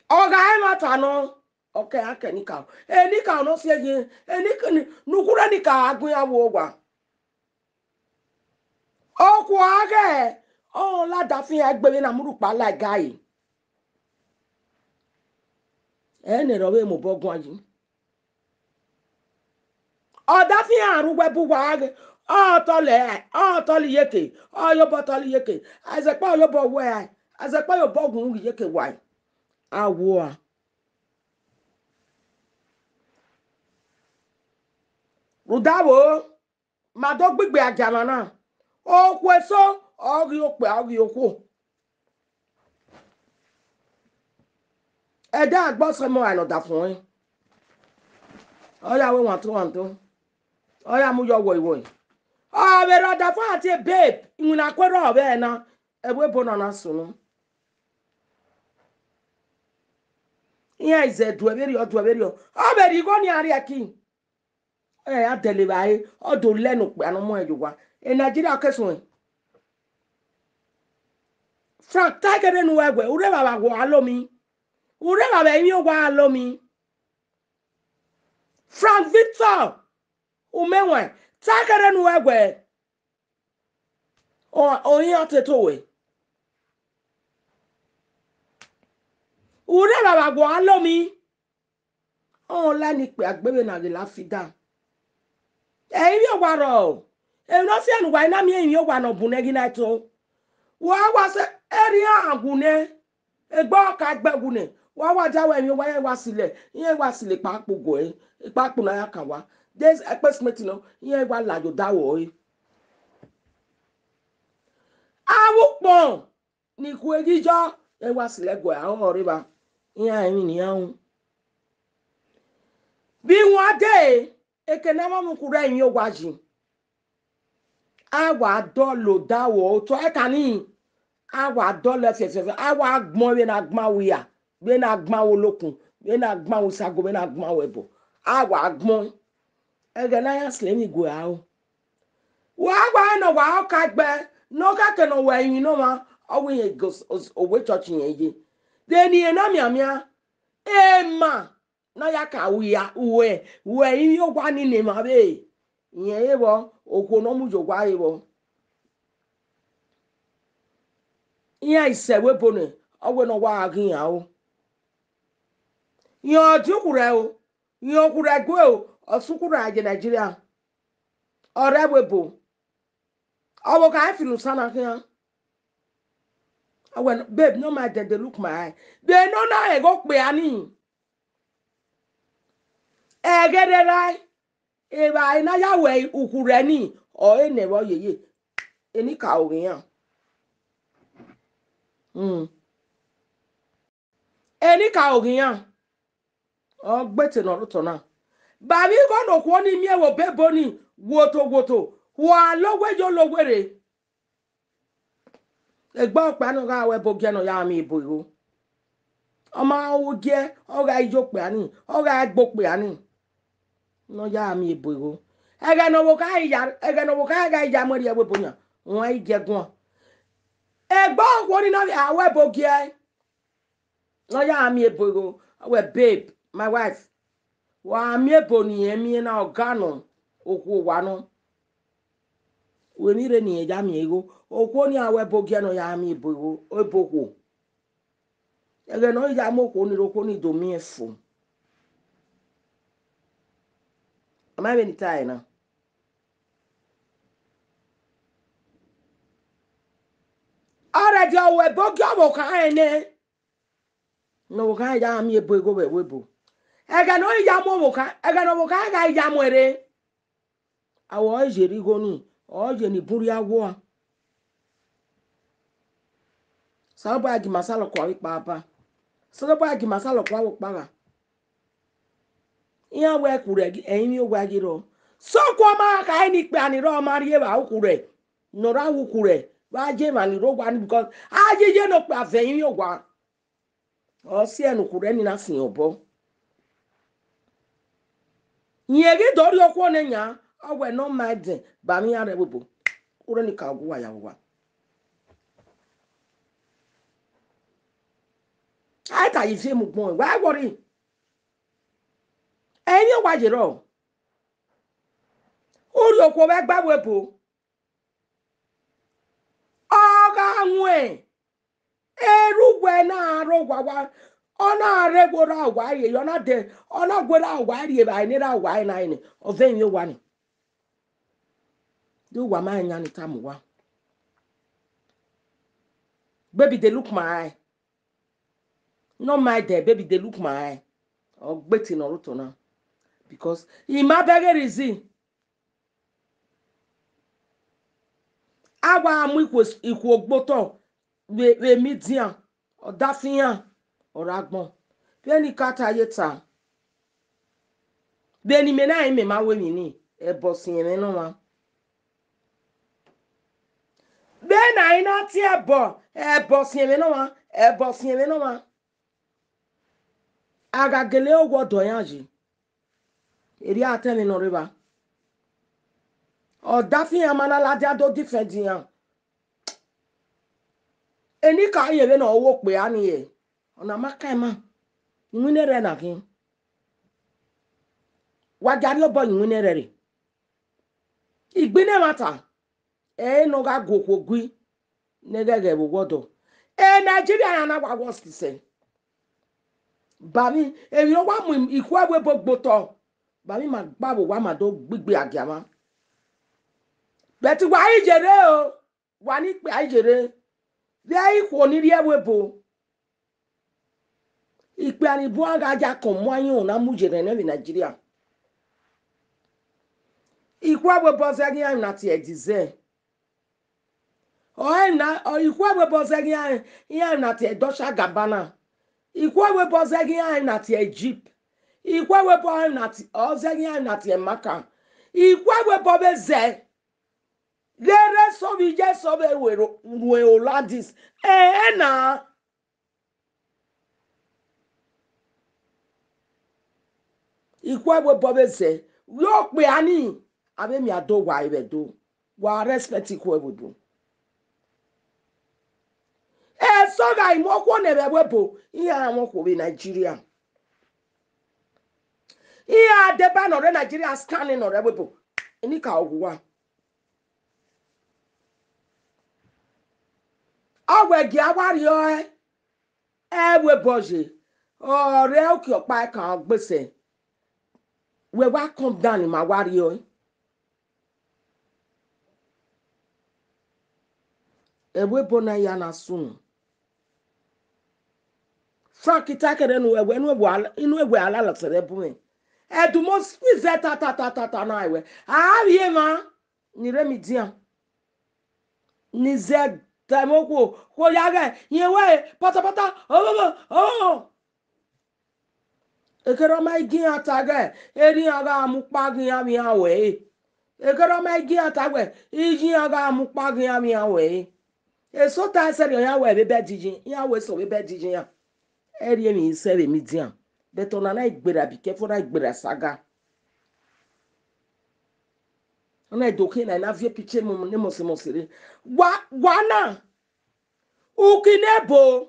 Ọ gha ẹmwata nọ, ọ kẹ iran kẹ enikaro. Enikaro ne ọ si eghian, enikaro ne u khure enikaro a gu iran vbe owa. Okhuo a ghẹ, ọ la ọdafẹn iran egbe vbene a mu rhukpa la ẹga ẹre. Ẹnẹ rọ vbe mobọ guan yi. Ọdafẹn iran ru wẹ bu uwa ghe, ọ tọlẹ, ọ tọlẹ iyeke, ọ ye obọ tọlẹ iyeke, azẹkpa ọ ye obọ wẹ, azẹkpa ọ ye obọ gun iyeke wa. A wo a. Rhunmwuda vbo, ma do gbigbe agiamwa na. Okhuo eso, ọ ghi okpia, ọ ghi okhuo. Ẹdẹ a gbe ọsẹ mọ ra ne ọdafẹn ọnrẹn. Ọ ya wẹ wanto wanto. Ọ ya mu yọ wọiwọi. Ọ vbe rre ọdafẹn a tie, babe, iwinna ku erha ọ vbe ẹre na, ẹvbo ebo na na sunu. Iran i zẹ duẹ vberriọ, duẹ vberriọ. Ọ vbe rhie igho ne iran rhie ẹki. Ẹ ya dẹle evbare, ọ do lẹ ne okpia ne ọ mu ẹn ye owa. E Nigeria ke suẹn. Frank, ta kherhe ne uwẹ wẹ, u rre evbavba wẹ a lo mi. U rre evbavba emwi owa a lo mi. Frank Victor, u mẹ wẹn, ta kherhe ne uwẹ wẹ, ọ, ọ iran te to wẹ. U rre evbavba wẹ a lo mi. Ọ la ne ikpia gbe vbene a ghe la fi da. Ẹ i vbiẹ owa rrọọ. Emwi ne ọ fian ne uwa i na miẹn emwi owa ne ọ bun nẹ ghi na to. Wa wa sẹ erriọ iran wu nẹ, egbe ọ ka gbe wu nẹ, wa wa dia wẹ emwi owa iran wa sile, iran wa sile ekpa kpo guẹ, ekpa kpo ne a ya kan wa. De ẹkpẹ simẹnti nọ, iran wa la ye odaro ẹre. Avbe ukpọn ni khueghi yọ, iran wa sile guẹ, a rọrọ rre evba, iran emwi ne iran ru. Vbe iwan dee, eke ne a ma mu kure emwi owa yi, a wa dọlọ odaro otọ ẹkan ni, a wa dọlọ fiẹfiẹfiẹ, a wa gbọn vbene a gbẹn aro hia, vbene a gbẹn aro olokun, vbene a gbẹn aro isago, vbene a gbẹn aro ẹbọ, a wa gbọn. Ẹghẹ ne a ya sẹ emwi gue aro. Wa wa rẹn ne ọ wa ọka gbe, ne ọ khẹke ne ọ wẹ emwi ne ọmwa, ọ wẹ irẹn owe church irẹn ye. De eni na mianmian, ema ne a ya ka ru hia, uwẹ, uwẹ emwi owa ni ne emwa vbe, irẹn re vbọ, okhuo ne ọ mu ye owa re vbọ. Iran i sẹ ẹvbo ebo nẹ, ọ wẹ ne ọ wa ghe iran ro. Iran ọ die ukhu rẹ o, iran ukhu rẹ gue o, ọ sẹ ukhu rẹ ye Nigeria. Ọ rre ẹvbo ebo. Ọ vbe kha feel usan na khian. Ọ wẹ, babe, no mind them, they look my eye. De eni na rẹn ghe okpia ni. Ẹghẹ rre rae, evbare ne a ya wẹ ukhu rẹ ni, ọre nẹ vbe ọ yeye. Enikaro ghe iran. Hmm. Enikaro ghi iran, ọ gbe te ne ọ rre otọ na. Ba vbe igho ne okhuo ni miẹn vbe obọ ebo ni, woto woto, wa lo wẹ yo lo wẹ rre. Egbe okpia ne ọ gha ru ẹbọ ogiẹ ne ọ ya miẹn ebo igho. Ọ ma ru ogiẹ, ọ gha ye okpia ni, ọ gha gbe okpia ni. Ne ọ ya miẹn ebo igho. Ẹghẹ ne ọvbokhan ya, ẹghẹ ne ọvbokhan gha ya mu ẹre ẹvbo ebo yan, wọn i gie guan. Egbe okhuo ni na vbe ru ẹbọ ogiẹ. Ne ọ ya miẹn ebo igho, ọ wẹ, babe, my wife, wa miẹn ebo ne irẹn miẹn na, ọ ga nọ, okhuo owa nọ. Wẹ emwi rre ne irẹn ya miẹn igho, okhuo ni a ru ẹbọ ogiẹ ne ọ ya miẹn ebo igho, ebo okhuo. Ẹghẹ ne ọ ya mu okhuo ni rre, okhuo ni do miẹn fo. Ọ ma vbe ne I ta ẹre na. Already ọ ru ẹbọ ogiẹ ọvbokhan rẹn nẹ. Ne ọvbokhan ya miẹn ebo igho vbe ẹvbo ebo. Ẹghẹ ne ọ ya mu ọvbokhan, ẹghẹ ne ọvbokhan gha ya mu ẹre. Aro ọre ye rre igho ni, ọre ye ne ibun rhia wua. Osanobua ghi ma Osanobua kua vbe ikpa ba. Osanobua ghi ma Osanobua kua vbe okpagha. Iran wẹ khure ẹrinmwi owa ye rrọọ. Sokpan ọ ma kha ẹre ne ikpia ni rrọọ ma rri evba ukhure, ne ọ ra ru ukhure, vbe a ye emwa ni rre owa ni, because a ye iye ne okpia vẹ ẹrinmwi owa. Ọ si ẹre ne ukhure ni na sin obọ. Rẹn ghi do rhie okhuo nẹ yan, ọ wẹ ne ọ ma ẹdẹn ba vbe iran rre ẹvbo ebo. Urhe ni ka gu uwa ya vbe owa. A i ta ye ifi emu gbọn, wa worry. Ẹrinmwi owa ye rrọọ. Urhi okhuo vbe ẹgba ẹvbo ebo. Ọ gha wọn, erha uwẹ na rre owa wa, ọ na rre ẹvbo erha uwa rrie, ọ na de, ọ na gu erha uwa rrie evbare ne erha uwa na rre nẹ, ọ vẹ emwi owa ni. De uwa ma rẹn yan ni tama uwa. Baby, dey look my eye. Ne ọ ma ẹdẹ, baby, dey look my eye. Ọ gbe te ne ọ rre otọ na. Because I ma bẹghe reason. A wa mu ikhuo, ikhuo gbe otọ vbe, vbe media, ọdafẹn iran, ọ rre agbọn. Vbene I ka ta ye ta. Vbene imẹ na rẹn, imẹ ma ru emwi ni, ẹbọ siẹn mwẹ ne ọmwa. Vbene a i na tie ẹbọ, ẹbọ siẹn mwẹ ne ọmwa, ẹbọ siẹn mwẹ ne ọmwa. A gha gele owa ọdọ iran yi. Erriọ a ta ẹmwẹ ne ọ rre evba. Ọdafẹn iran ma na ladian do defend iran. Enikaro rẹn vbene ọ ru okpia ni ẹre, ọna ma ka ima. Iwinna ẹre na khin. Wa gia rhie obọ ye iwinna ẹre rre. Igbinna ẹmwata, ẹre ne ọ gha gu okhuo gui, ne ghẹghẹ vbe owa ọdọ. E Nigeria iran na wa worst sẹ. Ba vbe emwi ne ọ wa mu ikhuo ẹvbo ebo gbe otọ, ba vbe ima gba vbe owa ma do gbigbe agiamwa. But wa i yerre o, wa ni ikpia i yerre. Vbe ikhuo ni rri ẹvbo ebo. Ikpia ni bun a gha ya kọn mu ayan na mu yerre nẹ vbe Nigeria. Ikhuo ẹvbo ebo zẹ ghi iran na tie Diesel. Ọ na, ọ, ikhuo ẹvbo ebo zẹ ghi iran, iran na tie Dolce and Gabbana. Ikhuo ẹvbo ebo zẹ ghi iran na tie Jeep. Ikhuo ẹvbo ebo na tie, ọ zẹ ghi iran na tie Merca. Ikhuo ẹvbo ebo vbe zẹ. Ghe rre sọ vbe iye sọ vbe ruẹ ro-, ruẹ Hollandis. Ẹẹn na. Ikhuo ẹvbo ebo vbe zẹ, vbe okpia ni, avbe emwi a do wa vbe do, wa respect ikhuo ẹvbo ebo. Eso gha i mu okhuo nẹ vbe ẹvbo ebo, iran mwẹ okhuo vbe Nigeria. Iran deba ne ọ rre Nigeria, scan ne ọ rre ẹvbo ebo, enikaro gu uwa. Ọ wẹ gie a wa rriọ ẹe, ẹvbo ebo ye, ọ rre uki ọkpa ẹkan ọ gbe sẹ. Wẹ wa come down, ma wa rriọ ẹe. Ẹvbo ebo na ya na sunu. Frank ta kẹrẹ nu ẹwẹ, inu ẹwẹ ala, inu ẹwẹ ala lọsẹrẹ bu mwẹ. Ẹdumọ squeeze ta ta ta ta ta na ẹwẹ. A vbe emwa ni rre media. Ni zẹ ta ẹmwẹ okhuo, khuo ya ghẹ, yẹn wẹ, patapata, oh, oh, oh, oh. Ekherhe ọ ma i gi iran ta ghe, erha iran gha mu ukpa ghe iran vbe iran ru ẹre. Ekherhe ọ ma i gi iran ta wẹ, iye iran gha mu ukpa ghe iran vbe iran ru ẹre. Esọta ẹsẹrriọ iran ru ẹre vbe bed yi, iran ru eso vbe bed yi iran. Ẹ rhie emwi sẹ vbe media, but ọna na i gberra, be careful, na i gberra saga. Ọna i do khian na, na viọ picture mu ne mọsi mọsi rre. Wa, wa na, uki ne ebo,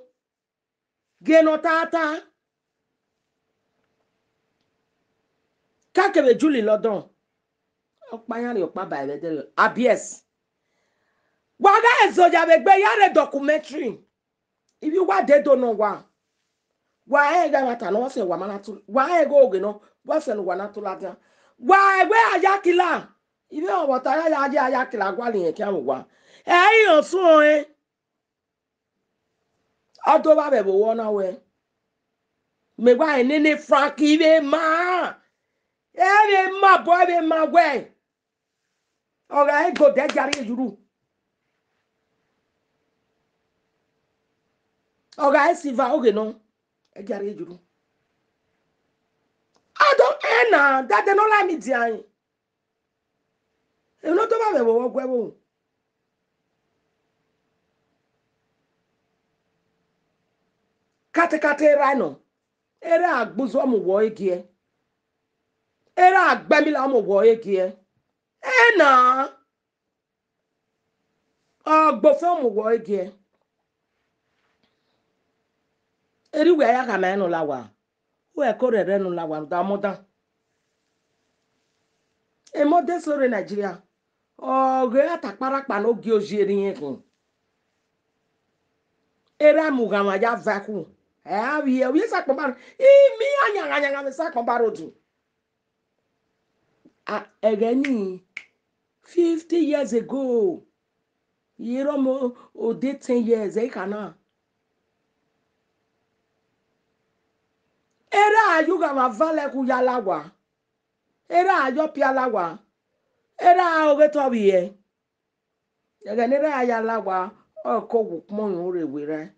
gie ne ọ ta ta. Ka kevbe Julie London. Ọkpa iran rhie ọkpa ba ẹvbo ẹdẹrriọ. Abies. Wa gha ẹzọ ya vbe egbe ya rre documentary. Ivbi uwa de do nọ wa. Wa rẹn ẹghẹ ẹmwata ne ọ sẹ wa ma na tu, wa rẹn ẹghẹ oghe nọ, wa sẹ ne uwa na tu ladian. Wa ẹwe a ya kila. Ivbi ọvbọta ya ya ye a ya kila gualọ irẹn khian vbe uwa. Ẹ i rẹn ọsuẹn ọnrẹn. Ọ do vba vbe ẹvbo na wẹ, mẹ wa rẹn nene Frank vbe ma, ẹ vbe ma bọ, ẹ vbe ma wẹ, ọ gha rẹn gold, ẹ gia rhie ye urhu. Ọ gha rẹn silver, oghe nọ, ẹ gia rhie ye urhu. Ọ do ẹn na, dade ne ọ la media rẹn. Emwi ne ọ do vba vbe ẹvbo vbe ọguẹvbo. Katekate erha nọ, erha gbe uzu ọmọ uwẹ ọre giẹ, erha gbe ẹmila ọmọ uwẹ ọre giẹ, ẹna, ọ gbe ofẹn ọmọ uwẹ ọre giẹ. Erha uwẹ a ya khama ẹre ne ọ la owa, uwẹ ko rhẹrhẹ ne ọ la owa rhunmwuda ọmọ dan. Emọ de so rre Nigeria, ọ ghe ra ta kparakpa ne ogie ozi erha irẹn khin. Erha mu ghanmwa ya va khu, ẹ a vbiẹ, ovbi Esakhọn Ọba, imi ayanganyangan vbe Esakhọn Ọba road. A, ẹghẹ ni, fifty years ago, iyerọmọ ode ten years, ẹ i kha na. Erha a ye ughanmwa valẹ khu ya la owa, erha a ye ọpia la owa, erha a oghe te ọ vbiẹ. Ẹghẹ ne erha a ya la owa, ọ ko wu ukpọn rẹn rre werriẹ.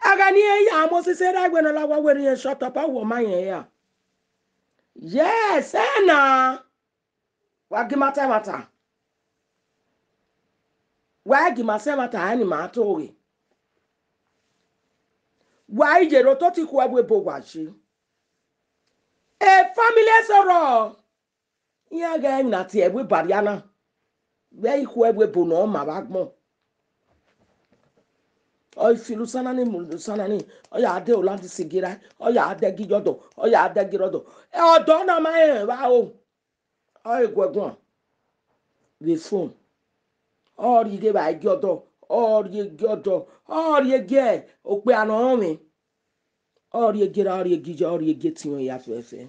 Ẹghẹ ne irẹn ya mọ sisi erha wẹ ne ọ la owa, wẹ ne irẹn shut up, a wẹ ọ ma rẹn ya. Yes, ẹna. Wa gi ma ta ẹmwata. Wa gi ma sẹ ẹmwata, ẹni ma to ghe. Wa i ye rre otọ te ikhuo ẹvbo ebo wa ye. E family ẹse rrọọ. Iran ghẹ emwi na tie ẹvbo ebo arria na. Vbe ikhuo ẹvbo ebo ne ọ ma vbe agbọn. Ọ i fi Lusanani mu Lusanani, ọ ya dẹ Holland Sigera, ọ ya dẹ gi yọdọ, ọ ya dẹ gi rọdọ. Ẹ, ọdọ na ma rẹn vbe aro. Ọ i gu ẹguan vbe phone. Ọ rhie ghe evbare gi ọdọ, ọ rhie gi ọdọ, ọ rhie gi okpia ne ọ rọnmwẹ. Ọ rhie gi erha, ọ rhie gi iye, ọ rhie gi etiọnrẹn ya fẹfẹ.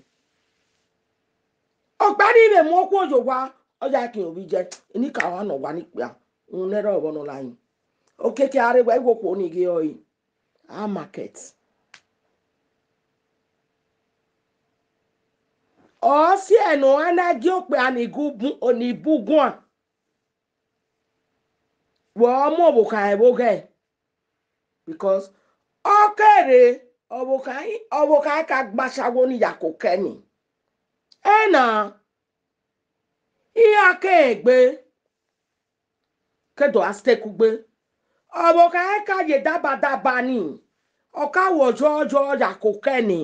Ọkpa ni vbe mu okhuo ye owa, ọ ya khian ovbi iye, enikaro ne ọ wa ni kpia, rhunmwuda ẹrọ vbọ ne ọ la yin. Okiekie a rre wẹ igho okhuo ni ghe ọre, a market. Ọ siẹ ne ọ na gie okpia ni gu bu, ni bu guan. Wẹ ọ mu ọvbokhan ẹvbo ghẹ, because ọ kere ọvbokhan, ọvbokhan ka gba ashawo ni ya koko ẹni. Ẹna, iran ke egbe, ke do a stay kugbe. Ọvbokhan ka ye daba daba ni, ọ ka wẹ ọyọyọ ya koko ẹni.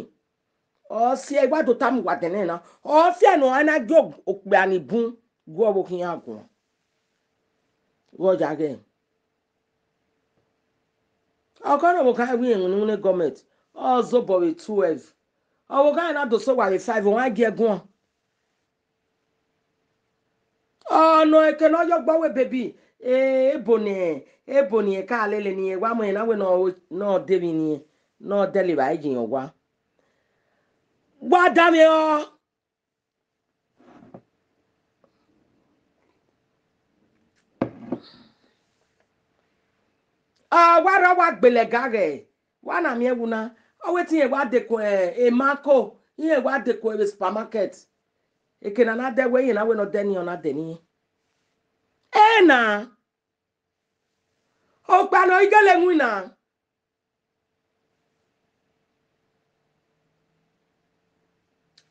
Ọ siẹ, I wa do tama uwa dẹnẹrẹ na, ọ siẹ ne ọ na gie okpia ni bun gu ọvbokhan iran guan. Ghe ọ ya ghẹ. Ọ ka ne ọvbokhan wẹ iwinna iwinna gọọmẹnti, ọ zobọ vbe twelve. Ọvbokhan na do sẹ owa vbe five, ọ wa gie guan. Ọ nọ eke ne ọ ya ọgbọ wẹ baby, eh, ebo ne, ebo ne irẹn ka lele ne irẹn wa mu ẹre na wẹ ne ọ, ne ọ de emwi ne irẹn, ne ọ dẹle evbare ye irẹn owa. Wa danmwehọ. Ọ wa rre, ọ wa gbele ẹga ghẹ, wa na miẹn ẹwu na, ọ wẹ te irẹn wa dekun, eh, emako, irẹn wa dekun vbe supermarket. Eke ne a na dẹ wẹ, irẹn na wẹ ne ọ dẹ ne irẹn, ọ na dẹ ne irẹn. Ẹna, okpia ne ọ i gele winna.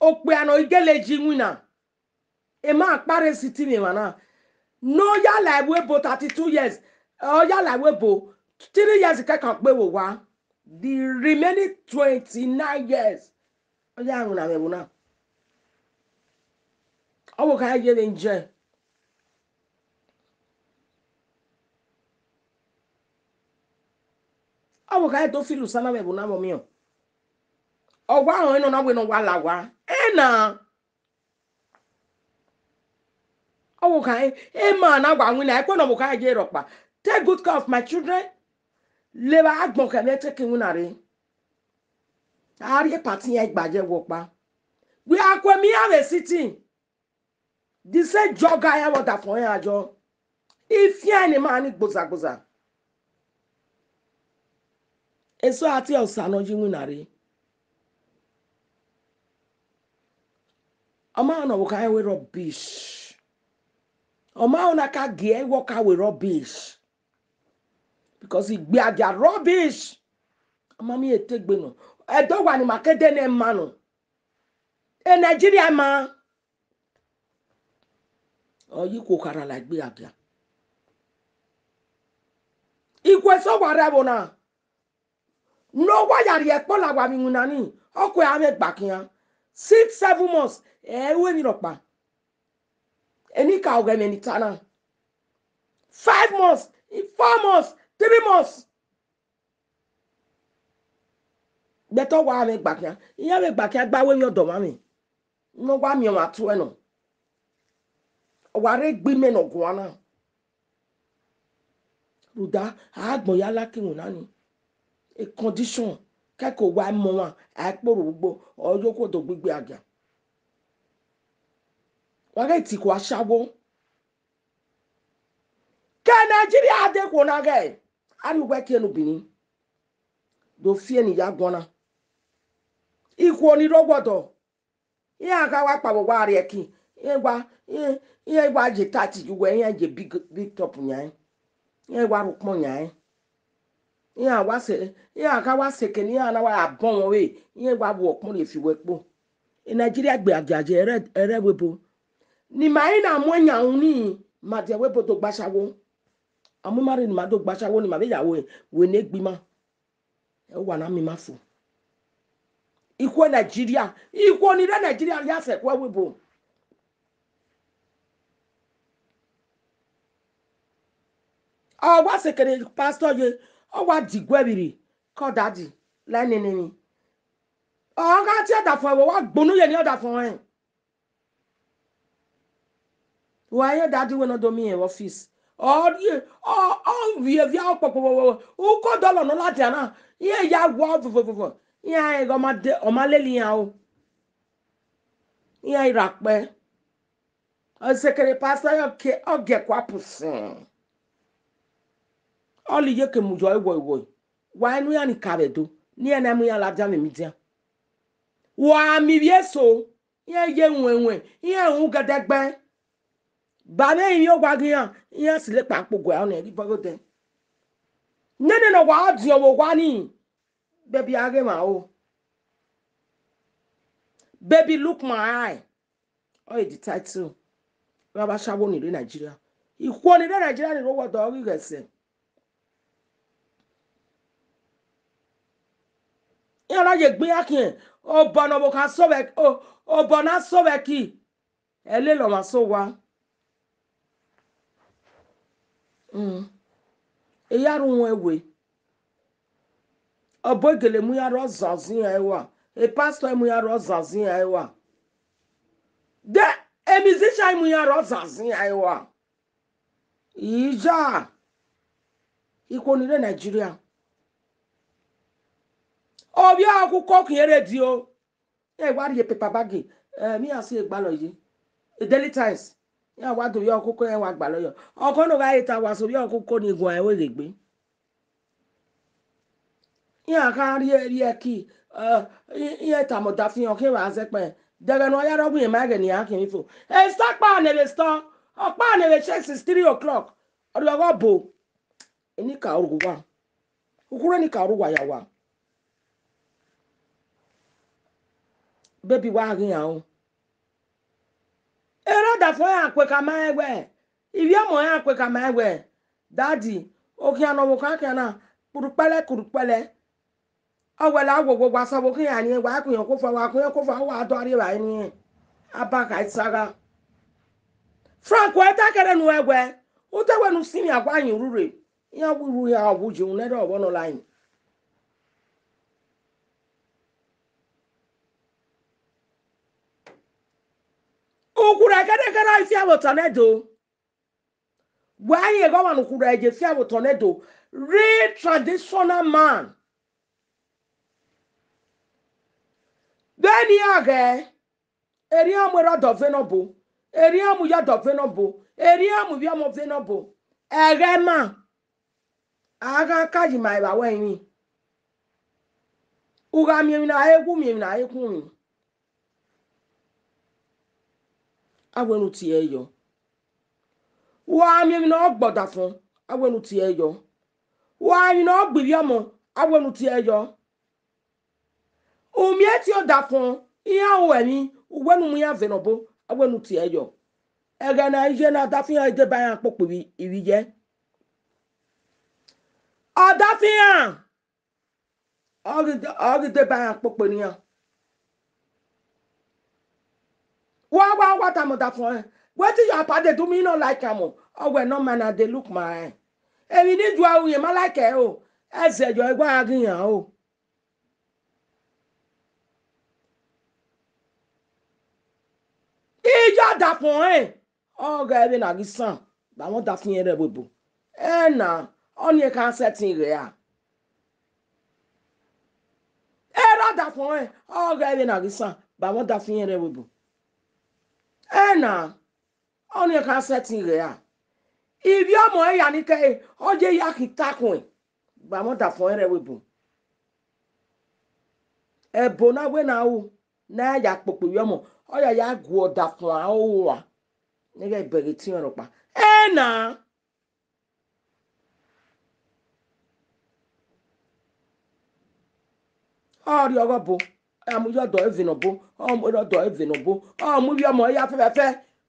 Okpia nọ igele ji iwinna. Emwa kpa rre city vbe emwa na. Ne ọ ya la ẹvbo ebo thirty-two years, ọ ya la ẹvbo ebo, three years kẹkan gbe vbe owa. The remaining twenty-nine years, ọ ya winna vbe ẹvbo na. Ọvbokhan ye vbe enjoy. Ọvbokhan do feel usa na vbe ẹvbo na vbe ọmiọn. Ọ wa rẹn nọ na wẹ ne ọ wa la owa. Ena. Ọvbokhan, emwa na wa winna, ẹkue ne ọvbokhan ye rhọkpa. Take good care of my children. Levba agbọn khẹ mwẹ take winna rre. A rhie party iran gba ye ẹvbo ọkpa. Wẹ a kue miẹn iran vbe city. The same jogger iran vbe ọdafẹn iran jọ. Ifian ne ima ni gbozagboza. Eso a tie osa ne ọ ye iwinna rre. Ọ ma rẹn ne ọvbokhan wẹ rubbish. Ọ ma rẹn ne a ka gie ẹre wẹ ọ ka wẹ rubbish. Because igbe agia rubbish. Ọ ma miẹn etegbe nọ. Ẹdẹ owa ni ma ke de ne ma nọ. E Nigeria ma. Ọ ye ikhuo kharha la igbe agia. Ikhuo eso wa rre ẹvbo na. Ne ọ wa ya rhie ẹkpo la owa vbe iwinna ni, ọ kue a mwẹ gba khian. Six, seven months, ẹ i ru emwi rhọkpa. Enikaro ghẹ mwẹ ne I ta na. Five months, four months, three months. Bẹtẹ ọ wa mwẹ gba khian, iran vbe gba khian gba wẹ emwi ọdọ ọmwa mwẹ. Ne ọ wa miẹn ọmwa tuẹ nọ. Ọ wa rre gbe imẹ ne ọ guan na. Rhunmwuda, a gbọn ya la ke iwinna ni. E condition, kẹkẹ owa mọ ọmwa, a i kporo ugbo, ọ ye okhuo do gbe igbe agia. Wa ghẹ te ikhuo ashawo. Ke Nigeria de khuo na ghẹ, a rhie uwẹ kie ne u bini. Do fi eni ya guan na. Ikhuo ni rre owa ọdọ. Iran gha wa kpao vbe owa rrie ẹki, iran wa, iran, iran wa ye tight ye uwẹ, iran ye big, big top yan ẹn. Iran wa rhie ukpọn yan ẹn. Iran wa sẹ, iran gha wa sẹ eke ne iran na wa ra bọ mwẹ ọvbe, iran wa vbuẹ ukpọn rhie fi uwẹ kpo. E Nigeria gbe agiagia ẹrẹ, ẹrẹ ẹvbo ebo. Ne ima i na mu ẹyan unu, ma dia ẹvbo ebo do gba ashawo. A mu ima rre ne ima do gba ashawo, ne ima vbe ya wẹ, wẹ ne egbe ima. Ẹ wa na miẹn ima fo. Ikhuo Nigeria, ikhuo ni rre Nigeria ya sẹ ẹkue ẹvbo ebo. Ọ wa sẹ eke ne pastor ye, ọ wa diguẹ vbirri, ke ọdaddy la nene emwi. Ọ gha tie ọdafẹn, wa gbunu ye ne ọdafẹn rẹn. Wa rẹn daddy wẹ ne ọ do miẹn vbe office. Ọ rhie, ọ, ọ vbiẹ via ọkpọkpọkpọ, uko dọlọ ne ọ ladian na, iran ya wa vovovovọ, iran rẹn ghe ọ ma de, ọ ma lele iran o. Iran i rha kpẹ. Ọsekere pastor ọ ke, ọ giẹ kua pusin. Ọ li iyeke mu yọ iwọiwọi. Wa enu iran ni ka vbe do, ne iran na mu iran ladian vbe media. Wa miẹn ivbi eso, iran ye ruẹnruẹn, iran ru gẹdẹgbẹ. Ba vbe emwi owa ghi iran, iran si lekpa kpo guẹ ọnẹ ghi bọghe odẹ. Nene ne ọ wa diọn vbe owa ni, baby, a ghe emwa o. Baby, look my eye. Ọ re the title. Vbe avbe ashawo ni rre Nigeria. Ikhuo ni rre Nigeria ni rre owa ọdọ ọ ghi ghẹ sẹ. Iran na ye egbe iran khian, obọ ne ọvbokhan so vbe, o-, obọ na so vbe ẹki, ẹ lele ọmwa so owa. Mm. E ya rre uhunmwu ẹwe. Ọbo gele mu iran rre ọzanzan iran ẹwa. E pastor mu iran rre ọzanzan iran ẹwa. De e musician mu iran rre ọzanzan iran ẹwa. Iya, ikhuo ni rre Nigeria. Ovbi ọkhuko khian radio. Iran wa rhie paper bag, eh, vbe iran si gbalọ ye. Daily Times. Iran wa do ovbi ọkhuko, iran wa gbalọ yọ. Ọkọ ne ọ gha re ta wa so ovbi ọkhuko ni guan ẹvbo eghe egbe. Iran kha rhie, rhie ẹki, eh, i-, iran tama ọdafian, ọ khian vbe a zẹ kpẹn. Dẹghẹ ne ọ ya rre ọghe iran ma ẹghẹ ne iran khian fo. Esther kpa ne vbe Esther, ọ kpa ne vbe church since three o'clock. Ọ rhie ọghe ọbo. Enikaro rughe uwa. Ukhurho enikaro rughe uwa ya wa. Baby wa ghi yan o. Erha ọdafẹn iran kue khama rẹn wẹẹ, ivbi ọmọ iran kue khama rẹn wẹẹ, Daddy, okhian ne ọvbokhan khian na, kpurukpẹlẹ kpurukpẹlẹ. Ọ wẹ la wowo, wa sẹ ọvbokhan iran niẹn, wa khian okhuo fua, wa khian okhuo fua, wa do rri evbare niẹn. Aba kha isa gha. Frank wẹ ta kere nu ẹwẹ, u te wẹ ne u sinmwi aguayin urhu rre, iran wu iwu iran wu ji unu ẹrọ ọvbọ nọ la yin. Ukhu rẹ kẹdẹkẹdẹ ọ i fiavbe otọ nẹ do. Wẹ a yin eghọmwa ne ukhu rẹ je fiavbe otọ nẹ do. Real traditional man. Vbene iran ghẹ, erriọ mu erha ọdọ vbe nọ obo, erriọ mu iyọ ọdọ vbe nọ obo, erriọ mu ivbi ọmọ vbe nọ obo. Ẹghẹ ma, a gha ka yi ma evba wẹ rinmwian. U gha miẹn emwi ne a he wu, miẹn emwi ne a he khun rinmwian. A wẹ ne u tie ẹre yọ. Wa miẹn emwi ne ọ gbe ọdafọn, a wẹ ne u tie ẹre yọ. Wa miẹn emwi ne ọ gbe ivbi ọmọ, a wẹ ne u tie ẹre yọ. U miẹn tie ọdafọn, iran ru ẹmwẹ, u wẹ ne u mu iran vbe nọ obo, a wẹ ne u tie ẹre yọ. Ẹghẹ ne a ye ne ọdafẹn iran deba iran kpokpo ivbi, ivbi ye. Ọdafẹn iran, ọ ghi de, ọ ghi deba iran kpokpo ne iran. Wa, wa, wa tama ọdafọn ẹn. Wetin your papa dey do me, no like am o. Ọ wẹ no man, I dey look my eye. Emwi ne I do aro, rẹn ma like ẹre o. Ẹzẹ yọ, wa gha ghi yan o. Iyọ ọdafọn ẹn, ọ ghẹ vbene a ghi san, ba mwẹ ọdafẹn rẹ vbe ebo. Ẹna, ọnii kha sẹtin ghẹ ra. Erha ọdafọn ẹn, ọ ghẹ vbene a ghi san, ba mwẹ ọdafẹn rẹ vbe ebo. Ẹna, ọnii kha sẹtin ghẹ ra. Ivbi ọmọ ẹre ya ni kẹre, ọ ye ya khin takhuẹn, ba mwẹ ọdafọn rẹ vbe ebo. Ẹbo na wẹ ne a ru, ne a ya kpokpo ivbi ọmọ, ọ ya ya gu ọdafọn aro rua, ne ghẹ bẹghe etiọnrẹn rhọkpa. Ẹna. Ọ rrie ọghe ọbo, ọ ya mu iyọ ọdọ ẹre vbe nọ obo, ọ mu erha ọdọ ẹre vbe nọ obo, ọ mu ivbi ọmọ ẹre ya fẹfẹfẹ,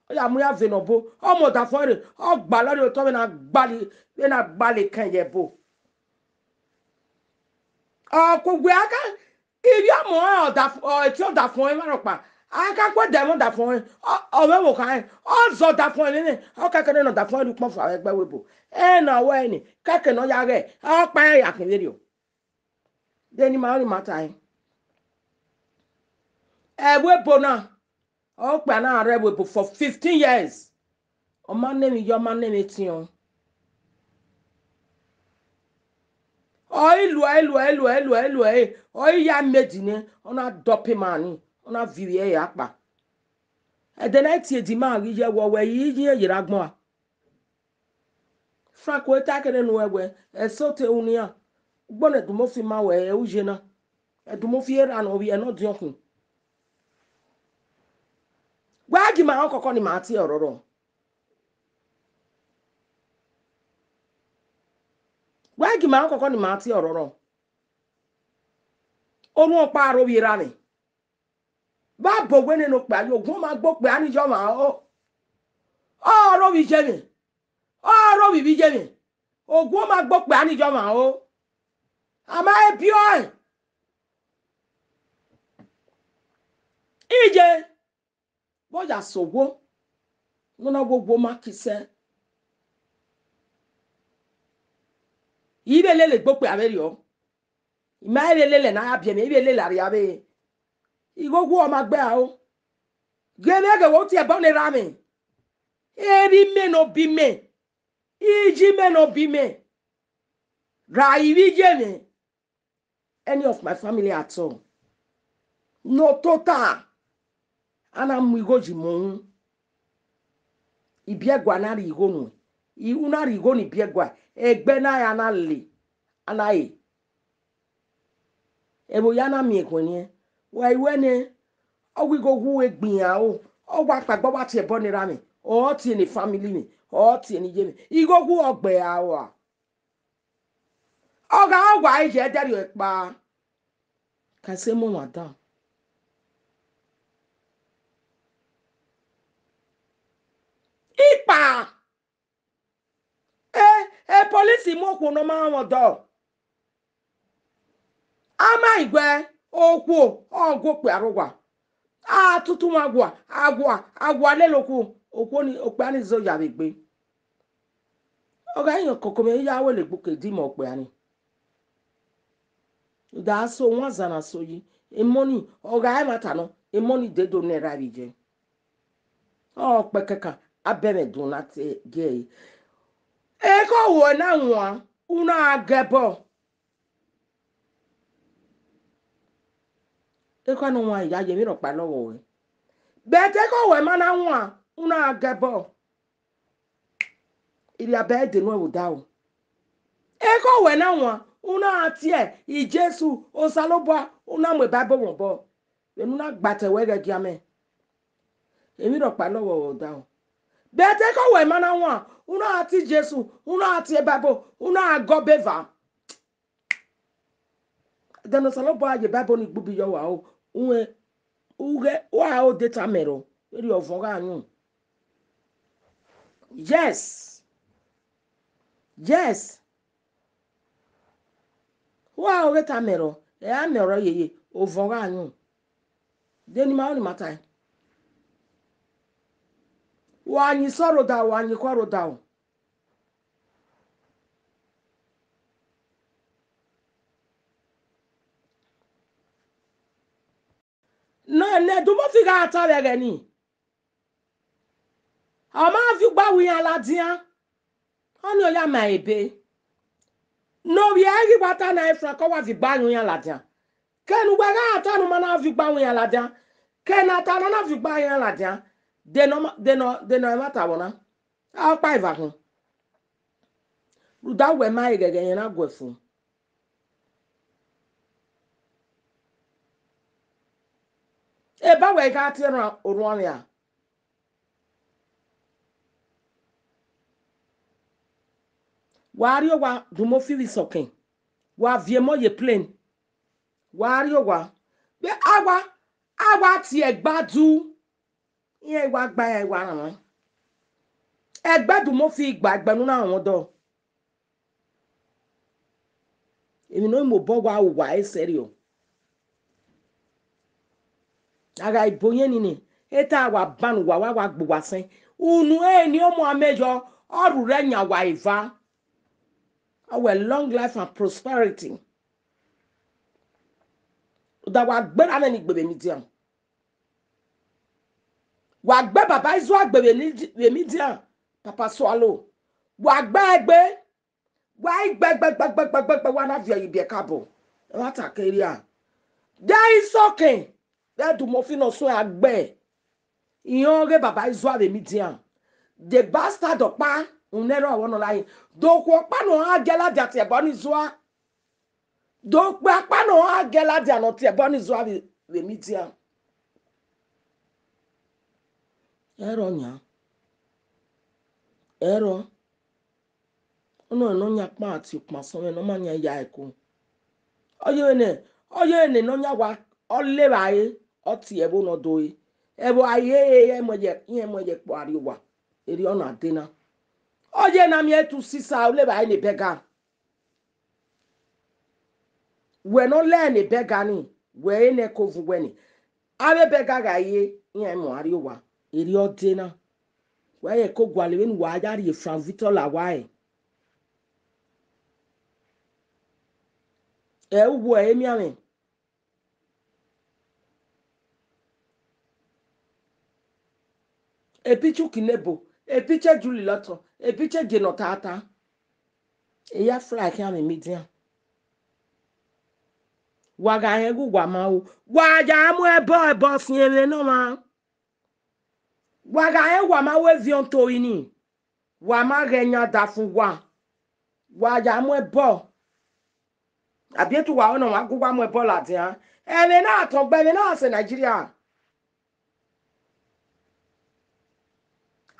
ọ ya mu iran vbe nọ obo, ọ mu ọdafọn ẹre, ọ gbalọ rrie otọ vbene a gbalọ, vbene a gbalọ ekẹn ye ẹbo. Ọ ku wẹ a ka, ivbi ọmọ ọdafọn, ọ tie ọdafọn ẹre emwa rhọkpa, a ka ku ẹdẹ mwẹ ọdafọn ẹre, ọ, ọ vbe ẹvbo kha rẹn, ọ zẹ ọdafọn ẹre mwẹ, ọ kẹkẹ ne ọdafọn ẹre rhie ukpọn fua vbe ẹgbẹe ẹvbo ebo. Ẹna wẹ ni, kẹkẹ ne ọ ya ghẹ, ọkpa rẹn ya khin vberriọ. De ne ima, ọnii ma tae. Ẹvbo ebo na, okpia na rre ẹvbo ebo for fifteen years. Ọ ma nọ emwi iyọ, ọ ma nọ emwi etiọnrẹn. Ọ i luẹ, luẹ, luẹ, luẹ, luẹ, ọ i ya medi nẹ, ọ na dọpẹ ima ni, ọ na viọ ivbi ẹre akpa. Ẹdẹ ne a tie edima ghi ye ẹvbo, wẹ i yi iran yerre agbọn a. Frank wẹ ta kere nu ẹwẹ, ẹse ọ te ru nian, ugbọnọ ẹdumwẹ ofi ma wẹ ẹ ru ye na, ẹdumwẹ ofi erha ne ọ vbiẹ ne ọ diọn khin. Wẹ gie ima rẹn ọkọkọ ne ima tie ọrọrọ. Wẹ gie ima rẹn ọkọkọ ne ima tie ọrọrọ. Orhuọn ọkpa aro vbe erha mwẹ. Vbe a bọ wẹ nene okpia ye, ogun ma gbe okpia ni yọ mwa o. Ọ ro vbe iye mwẹ. Ọ ro vbe ivbi iye mwẹ. Ogun ma gbe okpia ni yọ mwa o. A ma he biẹ ọẹn. Iye, vbe ọ ya sẹ owo, ne ọ na wo owo ma kisẹ. I vbe lele egbe okpia vberriọ. I ma vbe lele ne a ya biẹ mwẹ, I vbe lele arriavbe. Igho wu ọ ma gbe aro. Ghẹ mwẹ ghe wẹ u tie ẹbọ ne erha mwẹ. Erha imẹ ne ọ bi mẹ. Iye imẹ ne ọ bi mẹ. Ra ivbi iye mwẹ. Any of my family at all. No tota. A na mu igho yi mu uhun. Ibiẹgua na rhie igho nuẹn. I, u na rhie igho ne ibiẹgua. Egbe na ya na le. A na re. Ẹvbo ya na miẹn ekhọe niẹn. Wa i wẹ nẹ, ọ wẹ igho wu egbe iran o. Ọ wa kpaegbe, ọ wa tie ẹbọ ne erha mwẹ. Ọ tie ne family mwẹ. Ọ tie ne iye mwẹ. Igho wu ọ gbe aro a. Ọ gha wa ye ẹdẹrriọ ẹkpa. Ka sẹ emọ wan dan. kpa. E, e police mu okhuo ne ọ ma rọnmwẹ ọdọ. A ma i wẹ okhuo, ọ gu okpia rre owa. A tutu mwẹ awa, awa, awa lele okhuo, okhuo ni, okpia ni zẹ oya vbe egbe. Ọ gha rẹn koko mwẹ, I ya ru ẹlegbe ke di mẹ okpia ni. Da so wan zan na so yi, emọ ni, ọ gha ẹmwata nọ, emọ ni de do nẹ ra vbe ye. Ọ kpẹkẹkan, a bẹmwẹ dun na te gie ẹre. Ekhọe wẹ na wan, u na gha gẹ ẹbọ. Ekhọe ne ọ wan ya ye emwi rhọkpa lọghọ ruẹ. But ekhọe wẹ ma na wan, u na gha gẹ ẹbọ. Irriabẹ de nuẹn vbe odaro. Ekhọe wẹ na wan, u na gha tie Jesu, Osanobua, u na mu Bible mwẹ obọ. Vbene u na gba ta wẹ ghẹ gia mẹ. Emwi rhọkpa lọghọ ruẹ odaro. But ekhọe wẹ ma na wan, u na gha tie Jesu, u na gha tie Bible, u na gha gọ be eva. Then Osanobua ye Bible ni gbe ubi yọ wa o, uwẹ, ughẹ, wa o de tama ẹrọ, erriọ ọvọn gha yun. Yes. Yes. Wa o ghe tama ẹrọ, ẹ a miẹn ọrọ yeye, ọvọn gha yun. De ne ima ru ne ima tae? Wa yin isẹ rre odaro, wa yin ekhọe rre odaro. Ne, ne Ẹdumọfi gha ta vbe ẹghẹ nii. Ọ ma viọ ugba wẹ iran ladian. Ọnii ọ ya ma ebe. Ne ovbi ẹre ghi wa ta na, Frank, ọ wa viọ ugba wẹ iran ladian. Ke ne uwẹ gha ta ne u ma na viọ ugba wẹ iran ladian. Ke ne a ta na na viọ ugba wẹ iran ladian. De ne ọ ma, de ne ọ, de ne ọ ẹmwata vbọ na. A ọkpa eva khin. Rhunmwuda wẹ ma re ghẹghẹ rẹn na guẹ fo. Eba wẹ gha tie orhuan, orhuan vbe a. Wa rrie owa, Ẹdumọfi vbe isọkẹn. Wa viọ emọ ye plane. Wa rrie owa. Vbe a wa, a wa tie ẹgbadu. Iran i wa gba, iran i wa rọnmwẹ. Ẹgbẹ Ẹdumọfi gba, ẹgbẹ ne u na rọnmwẹ ọdọ. Emwi ne ọ i mu obọ wa ru uwa ẹre sẹrriọ. A gha ibo yẹn nini, eta wa ban uwa, wa wa gbe uwa sẹn. Unu ẹre ne ọmọ amẹ yọ, ọ rhurẹ yan wa eva. Ọ wẹ long life and prosperity. Rhunmwuda wa gberra mwẹ ni gbe vbe media. Wa gbe Baba Izua gbe vbe ni, vbe media, Papa Swallow. Wa gbe ẹre gbe. Wa i gbe gbe gbe gbe gbe gbe gbe, wa na viọ ye ibiẹka obọ. Ẹmwata ke rria. De isọkẹn, vbe Ẹdumọfi ne ọ suẹn a gbe. Irẹn ọghe Baba Izua vbe media. The bastard ọkpa, unẹrọ ọvbọ nọ la yin. Do okhuo ọkpa ne ọ gha gie ladian tie ẹbọ ni zua. Do okpia ọkpa ne ọ gha gie ladian ne ọ tie ẹbọ ni zua vbe, vbe media. Ẹrọ yan. Ẹrọ. Ọnọre ne ọ yan kpa tie ukpan sọmwẹ ne ọ ma yan ya ẹko. Ọ ye vbene, ọ ye vbene ne ọ yan wa, ọ le evbare, ọ tie ẹvbo ne ọ do re. Ẹvbo a ye, iran mu ẹyẹ, iran mu ẹyẹ kpọ a rrie owa. Erriọ na de na. Ọ ye na miẹn tu sisa, ọ le evbare ne bẹga. Wẹ ne ọ lẹ ne bẹga ni, wẹ re ne ẹko vun wẹ ni. Avbe bẹga gha ye, iran mu a rrie owa, erriọ de na. Wa ye ẹko gualọ vbene uwa ya rhie Frank Victor la wa ẹre. Ẹ uwu ẹre emianmwẹ. Epiche Ukinebo, epiche Julie Lọtọ, epiche Jenọtata. Eya fry khian vbe media. Wa gha rẹn ghe uwa ma ru, wa ya mu ẹbọ, ẹbọ fian ẹmwẹ ne ọmwa. Wa gha rẹn uwa ma ru eviọn to rini. Wa ma ghẹ yan da fun uwa. Wa ya mu ẹbọ. Abi etu wa ọnọ wa gu wa mu ẹbọ ladian. Ẹmwẹ na tọn gbe, ẹmwẹ na sẹ Nigeria.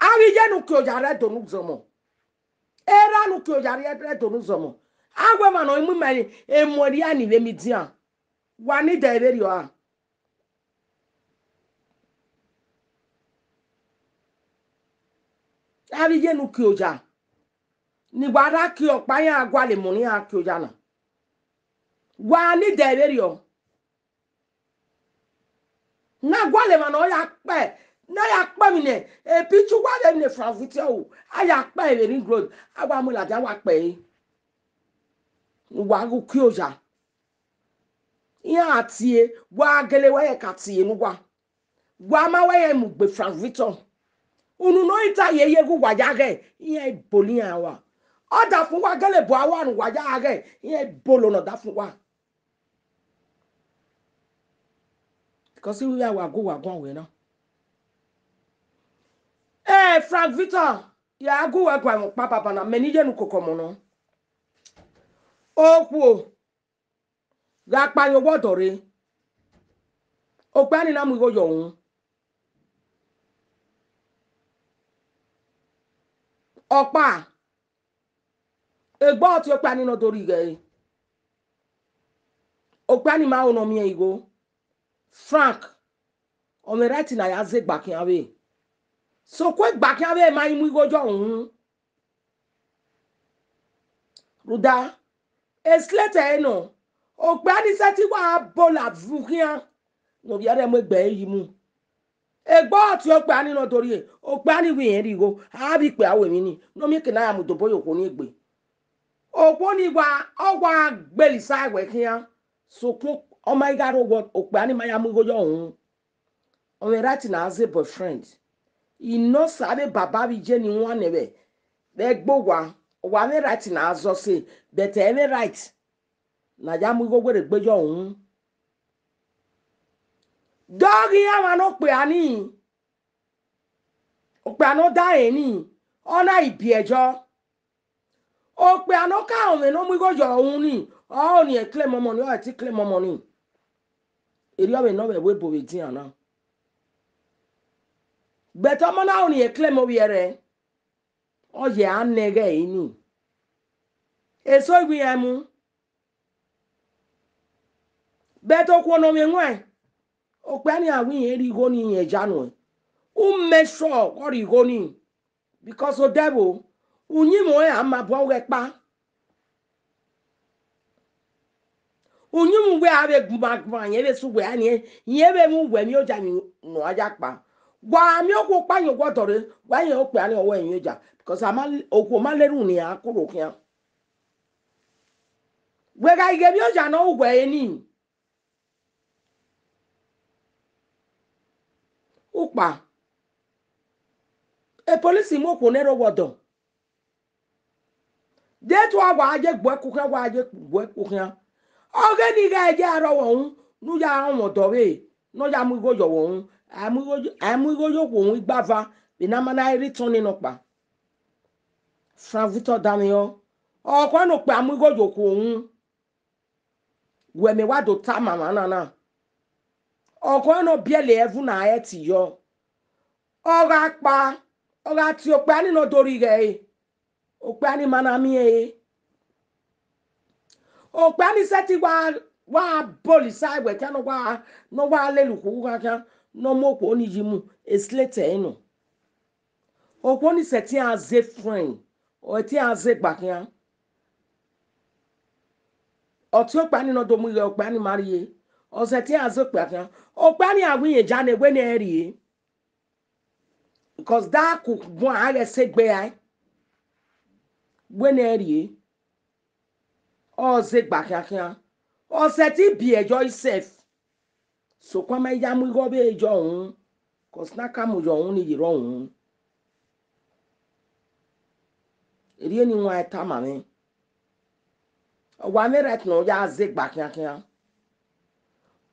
Avbe iye ne uki oya rre do ne uzọmọ. Erha ne uki oya rre do ne uzọmọ. A wẹ emwa ne ọ i mu ima emọ erriọ ni vbe media. Wa ni dẹ vberriọ a. Avbe iye ne u kie oya, ne wa ra kie ọkpa, iran gualọ emọ ne iran kie oya na. Wa ni dẹ vberriọ. Ne a gualọ emwa ne ọ ya kpẹ, ne a ya kpẹ emwi ne, e picture uwa vbe emwi ne Frank Victor ru, a ya kpẹ vbe Ring Road, a wa mu ladian wa kpẹ ẹre. Wa ghe uki oya. Iran tie, wa gele wẹ ya ka tie ne uwa. Wa ma wẹ ya mu gbe Frank Victor. Unu ne ọ i ta ye ye ghe uwa ya ghẹ, iran i bolo iran wa. Ọdafẹn uwa gele bu aro ne uwa ya ghẹ, iran i bolo ne ọdafẹn uwa. Because iran wa gu uwa guan wẹ na. Eh, Frank Victor, ya gu uwa guan ẹmwẹ ọkpa baba na, mẹ ne iye ne u koko ọmọ nọ. Okhuo gha kpa ye owa ọdọ rre, okpia ni na mu igho yọ uhunmwu. Ọkpa, egbe ọtẹn okpia ni nọ do rhie igho ẹre. Okpia ni ma ho ne ọ miẹn igho. Frank, ọ mwẹ right ne a ya zẹ egba khian vbe. Sokpan egba khian vbe ma i mu igho yọ uhunmwu. Rhunmwuda, e slate ẹre nọ, okpia ni sẹtin wa bola vu khian, ne ovbi ẹre mu egbe ẹre yi mu. Egbe ọtẹn okpia ni nọ do rhie, okpia ni wẹ irẹn rhie igho, a vbe ikpia ru emwi ni, ne ọ miẹn eke ne a ya mu dobo ye okhuo ni egbe. Okhuo ni wa, ọ wa gbele isa ẹwẹ khian, sokpan ọ ma i gha rre owa okpia ni ma ya mu igho yọ uhunmwu. Ọ mwẹ right ne a zẹ boyfriend. I nọ sa vbe baba vbe iye ni wan nẹ vbe, vbe ẹgbẹ owa, ọ wa mwẹ right ne a zẹ ọse, but ẹ i mwẹ right ne a ya mu igho werriegbe yọ uhunmwu. Dọghe iran mwa ne okpia ni, okpia ne ọ da rẹn ni, ọ na i biẹ yọ. Okpia ne ọ ka rọnmwẹ ne ọ mu igho yọ uhunmwu ni, ọ rẹn claim ọmọ ni, ọ ti claim ọmọ ni. Erriọ vbe ne ọ vbe ẹvbo ebo vbe edian na. But ọmọ na rẹn claim ovbi ẹre, ọ ye a nẹ ẹghẹ ẹre ni. Eso i wẹ iran mu. But okhuo ne ọ mwẹ ẹwaẹn, okpia ni a wẹ irẹn rhie igho ni rẹn ya nuẹn. U make sure ọ rhie igho ni. Because odẹ vbo, uyinmwẹ ọnrẹn a ma bọ ghẹ kpa. Uyinmwẹ uwẹ a vbe gbuma gbuma, irẹn vbe sẹ uwẹ a niẹn, irẹn vbe mu uwẹ emwi oja emwi ne uwa ya kpa. Wa miẹn okhuo ọkpa yan owa ọdọ rre, wa yan okpia ni ọwẹ emwi oja, because a ma, okhuo ma lele unu iran kuro khian. Wẹ gha ghe emwi oja ne ọ ru uwẹ ẹre ni. Ukpa, e police mu okhuo nẹ rre owa ọdọ. De etu a wa ye gbe ẹku khian, wa ye gbe ẹku khian. Ọghe ni gha ye aro vbe uhunmwu, ne u ya rọnmwẹ ọdọ vbe, ne ọ ya mu igho yọ vbe uhunmwu, a mu igho, a mu igho ye okhuo uhunmwu igbava, vbe ne a ma na rhie return nọkpa. Frank Victor danmwehọ, ọ khẹ ne okpia mu igho ye okhuo uhunmwu. Wẹ mẹ wa do tama emwa na na. Ọ khẹ ne ọ biẹlẹ ẹvbo na ẹti yọ. Ọ gha kpa, ọ gha tie okpia ni ne ọ do rhie igho ẹre. Okpia ni ma na miẹn ẹre. Okpia ni sẹtin wa, wa bọlọ isa ẹwẹ khian ne ọ wa, ne ọ wa lele ukhu ughan khian, ne ọ mu okhuo ni yi mu, e slate ẹre nọ. Okhuo ni sẹtin a zẹ friend, ọ sẹtin a zẹ egba khian. Ọ tie okpia ni ne ọ do mu igho, okpia ni ma rhie. Ọ sẹtin a zẹ okpia khian. Okpia ni a wẹ irẹn ya ne wẹ ne ẹ rhie. Because da ku bun a ghẹ sẹ egbe rae. Wẹ ne ẹ rhie. Ọ zẹ egba khian khian. Ọ sẹtin biẹ yọ isẹf. Sokpan ma ya mu igho vbe yọ uhunmwu, cause ne a ka mu yọ uhunmwu ni ye rre uhunmwu. Erriọ ni wan tama mwẹ. Ọ wa mwẹ right ne ọ ya zẹ egba khian khian.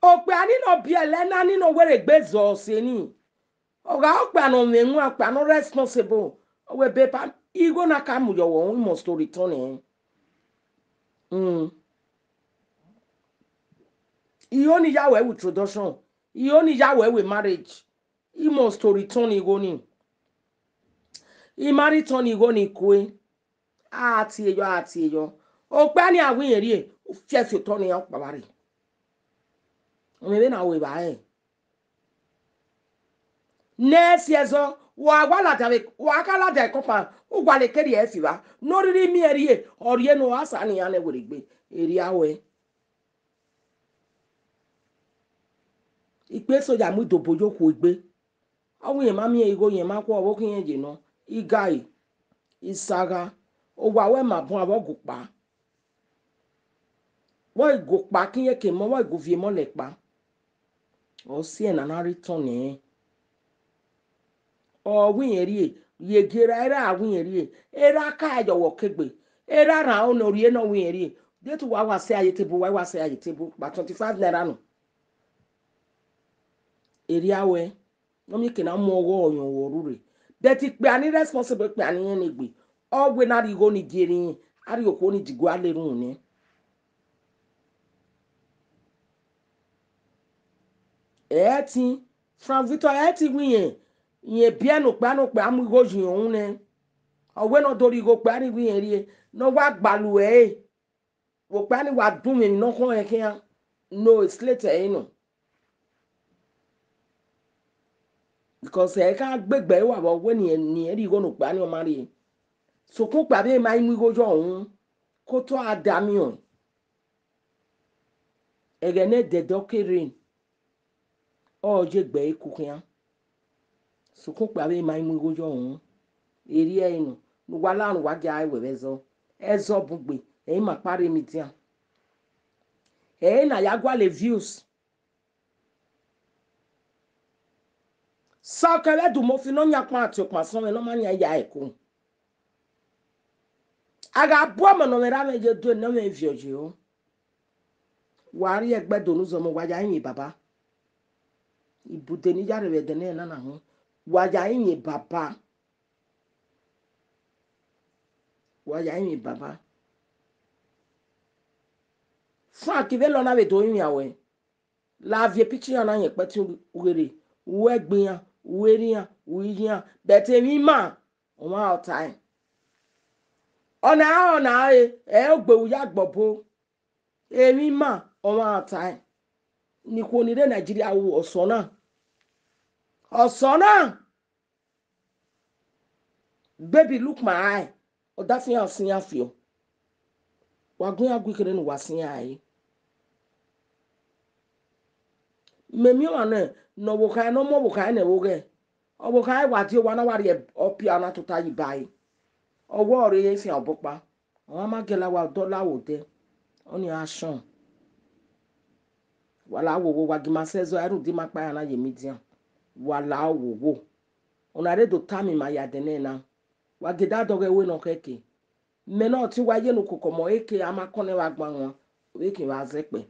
Okpia ni ne ọ biẹlẹ na ni ne ọ werriegbe zọ ọse ni. Ọ gha okpia ne ọ mwẹ ẹwaẹn, okpia ne ọ responsible. Ọ wẹ, babe, igho na ka mu yọ uhunmwu, I must to return ẹre. Mm. Igho ni ya wẹ vbe introduction, igho ni ya wẹ vbe marriage, I must to return igho ni. I ma return igho ni kue. A tie yọ, a tie yọ. Okpia ni a wẹ irẹn rhie, u fiẹfiẹ otọ ne iran ọkpa vba rre. Ọmọ vbene a ru evba rẹn. Ne ẹ si ẹzọ, wa wa lada vbe, wa gha lada ẹkọkpa, u wa le ke rhie ẹfe evba. Ne ọ rhirhi miẹn rhie, ọ rhie ne ọ gha sa ne iran nẹ werriegbe, erriọ ruẹ. Ikpia soja mu idobo ye okhuo egbe. Ọ wẹ irẹn ma miẹn igho, irẹn ma khuẹ ọvbokhan irẹn ye nọ. Igari, isagha, owa ruẹ ma bun avbe ọgukpa. Vbe ọ i gu okpa ke irẹn ke emọ, vbe ọ i gu uvie emọ lẹ kpa. Ọ si ẹre ne a na rre etọn nẹ. Ọ wẹ irẹn rhie, ye gie erha, erha wẹ irẹn rhie, erha ka yọ vbe ọkegbe, erha rhan aro ne ọ rhie ne ọ wẹ irẹn rhie. De te uwa wa sẹ a ye table, uwa wa sẹ a ye table, kpa twenty five naira nọ. Erriọ ruẹ, ne ọ miẹn eke ne a mu ọghọ ọyọn vbe ọ rre. But ikpia ni responsible, ikpia ni rẹn ne egbe, ọ wẹ ne a rhie igho ni gie ẹre irẹn, a rhie okhuo ni digue a le erhunmwu nẹ. Ẹtin, Frank Victor, ẹtin wẹ irẹn, irẹn biẹ ne okpia, ne okpia mu igho yi ọnrẹn nẹ. Ọ wẹ ne ọ do rhie igho okpia ni wẹ irẹn rhie, ne ọ wa gbalọ ẹre. Vbe okpia ni wa dunmwu emwi ne ọ khọn rẹn khian, no, slate ẹre nọ. Because ẹ i ka gbe egbe ẹre wa vbe ọ wẹ ne irẹn, ne irẹn rhie igho ne okpia ni ọ ma rhie. Sokpan okpia vbe ma i mu igho yọ uhunmwu, ke otọ a da miẹn ọẹn. Ẹghẹ ne ẹdẹdẹ ọ ke rre, ọ ye egbe ẹre ku khian. Sokpan okpia vbe ma i mu igho yọ uhunmwu, erriọ ẹre nọ, ne uwa la ne uwa gia re wẹ vbe ẹzọ, ẹzọ bun gbe, ẹ i ma kpa rre media. Ẹ i na ya gualọ views. Sa kẹvbe Ẹdumọfi ne ọ yan ọkpa tie ọkpa sọmwẹ ne ọ ma yan ya ẹko. A gha bu ọmọ ne ọ mwẹ erha mwẹ ye do ne ọ mwẹ viọ ye o. Wa rrie ẹgbẹe do ne uzọmọ, wa ya rinmwian baba. Ibude ne I ya rre vbe ẹdẹnẹrẹ na na họn, wa ya rinmwian baba. Wa ya rinmwian baba. Frank, vbene ọ na vbe do rinmwian ruẹ, la viọ picture iran na yan ẹkpẹtin ugherhe, u ru ẹgbẹe iran, u ru erha iran, u ru iye iran, but emwi ima, ọmwa ọtae. Ọna ọna re, ẹ i ogbe vbe u ya gbe ọbo. Emwi ima, ọmwa ọtae. Ne ikhuo ni rre Nigeria ru ọsọ na. Ọsọ na. Baby, look my eye. Ọdafẹn iran siẹn iran fiọ. Wa gu iran gu ikherhe ne uwa siẹn iran re. Mẹ miẹn ọmwa nẹ, ne ọvbokhan ne ọ mu ọvbokhan ne ẹvbo ghẹ. Ọvbokhan wa die owa na wa rhie ọpia na tota yi ba ẹre. Ọ wẹ ọre fian obọ ọkpa. Ọmwa ma giẹla wa dọ la wo odẹ. Ọnii a sọn. Wa la wo wo, wa gie ima sẹ ẹzọ, a rhunmwuda ima kpa iran na ye media. Wa la wo wo. Ọna rre do tama ima ya ẹdẹnẹrẹ na. Wa gie da dọghe ẹvbo ne ọ khẹke. Mẹ ne ọtẹn uwa ye ne ukoko ọmọ eke a ma kọnẹ vbe agbọn wan, vbe ekin vbe azẹkpẹ.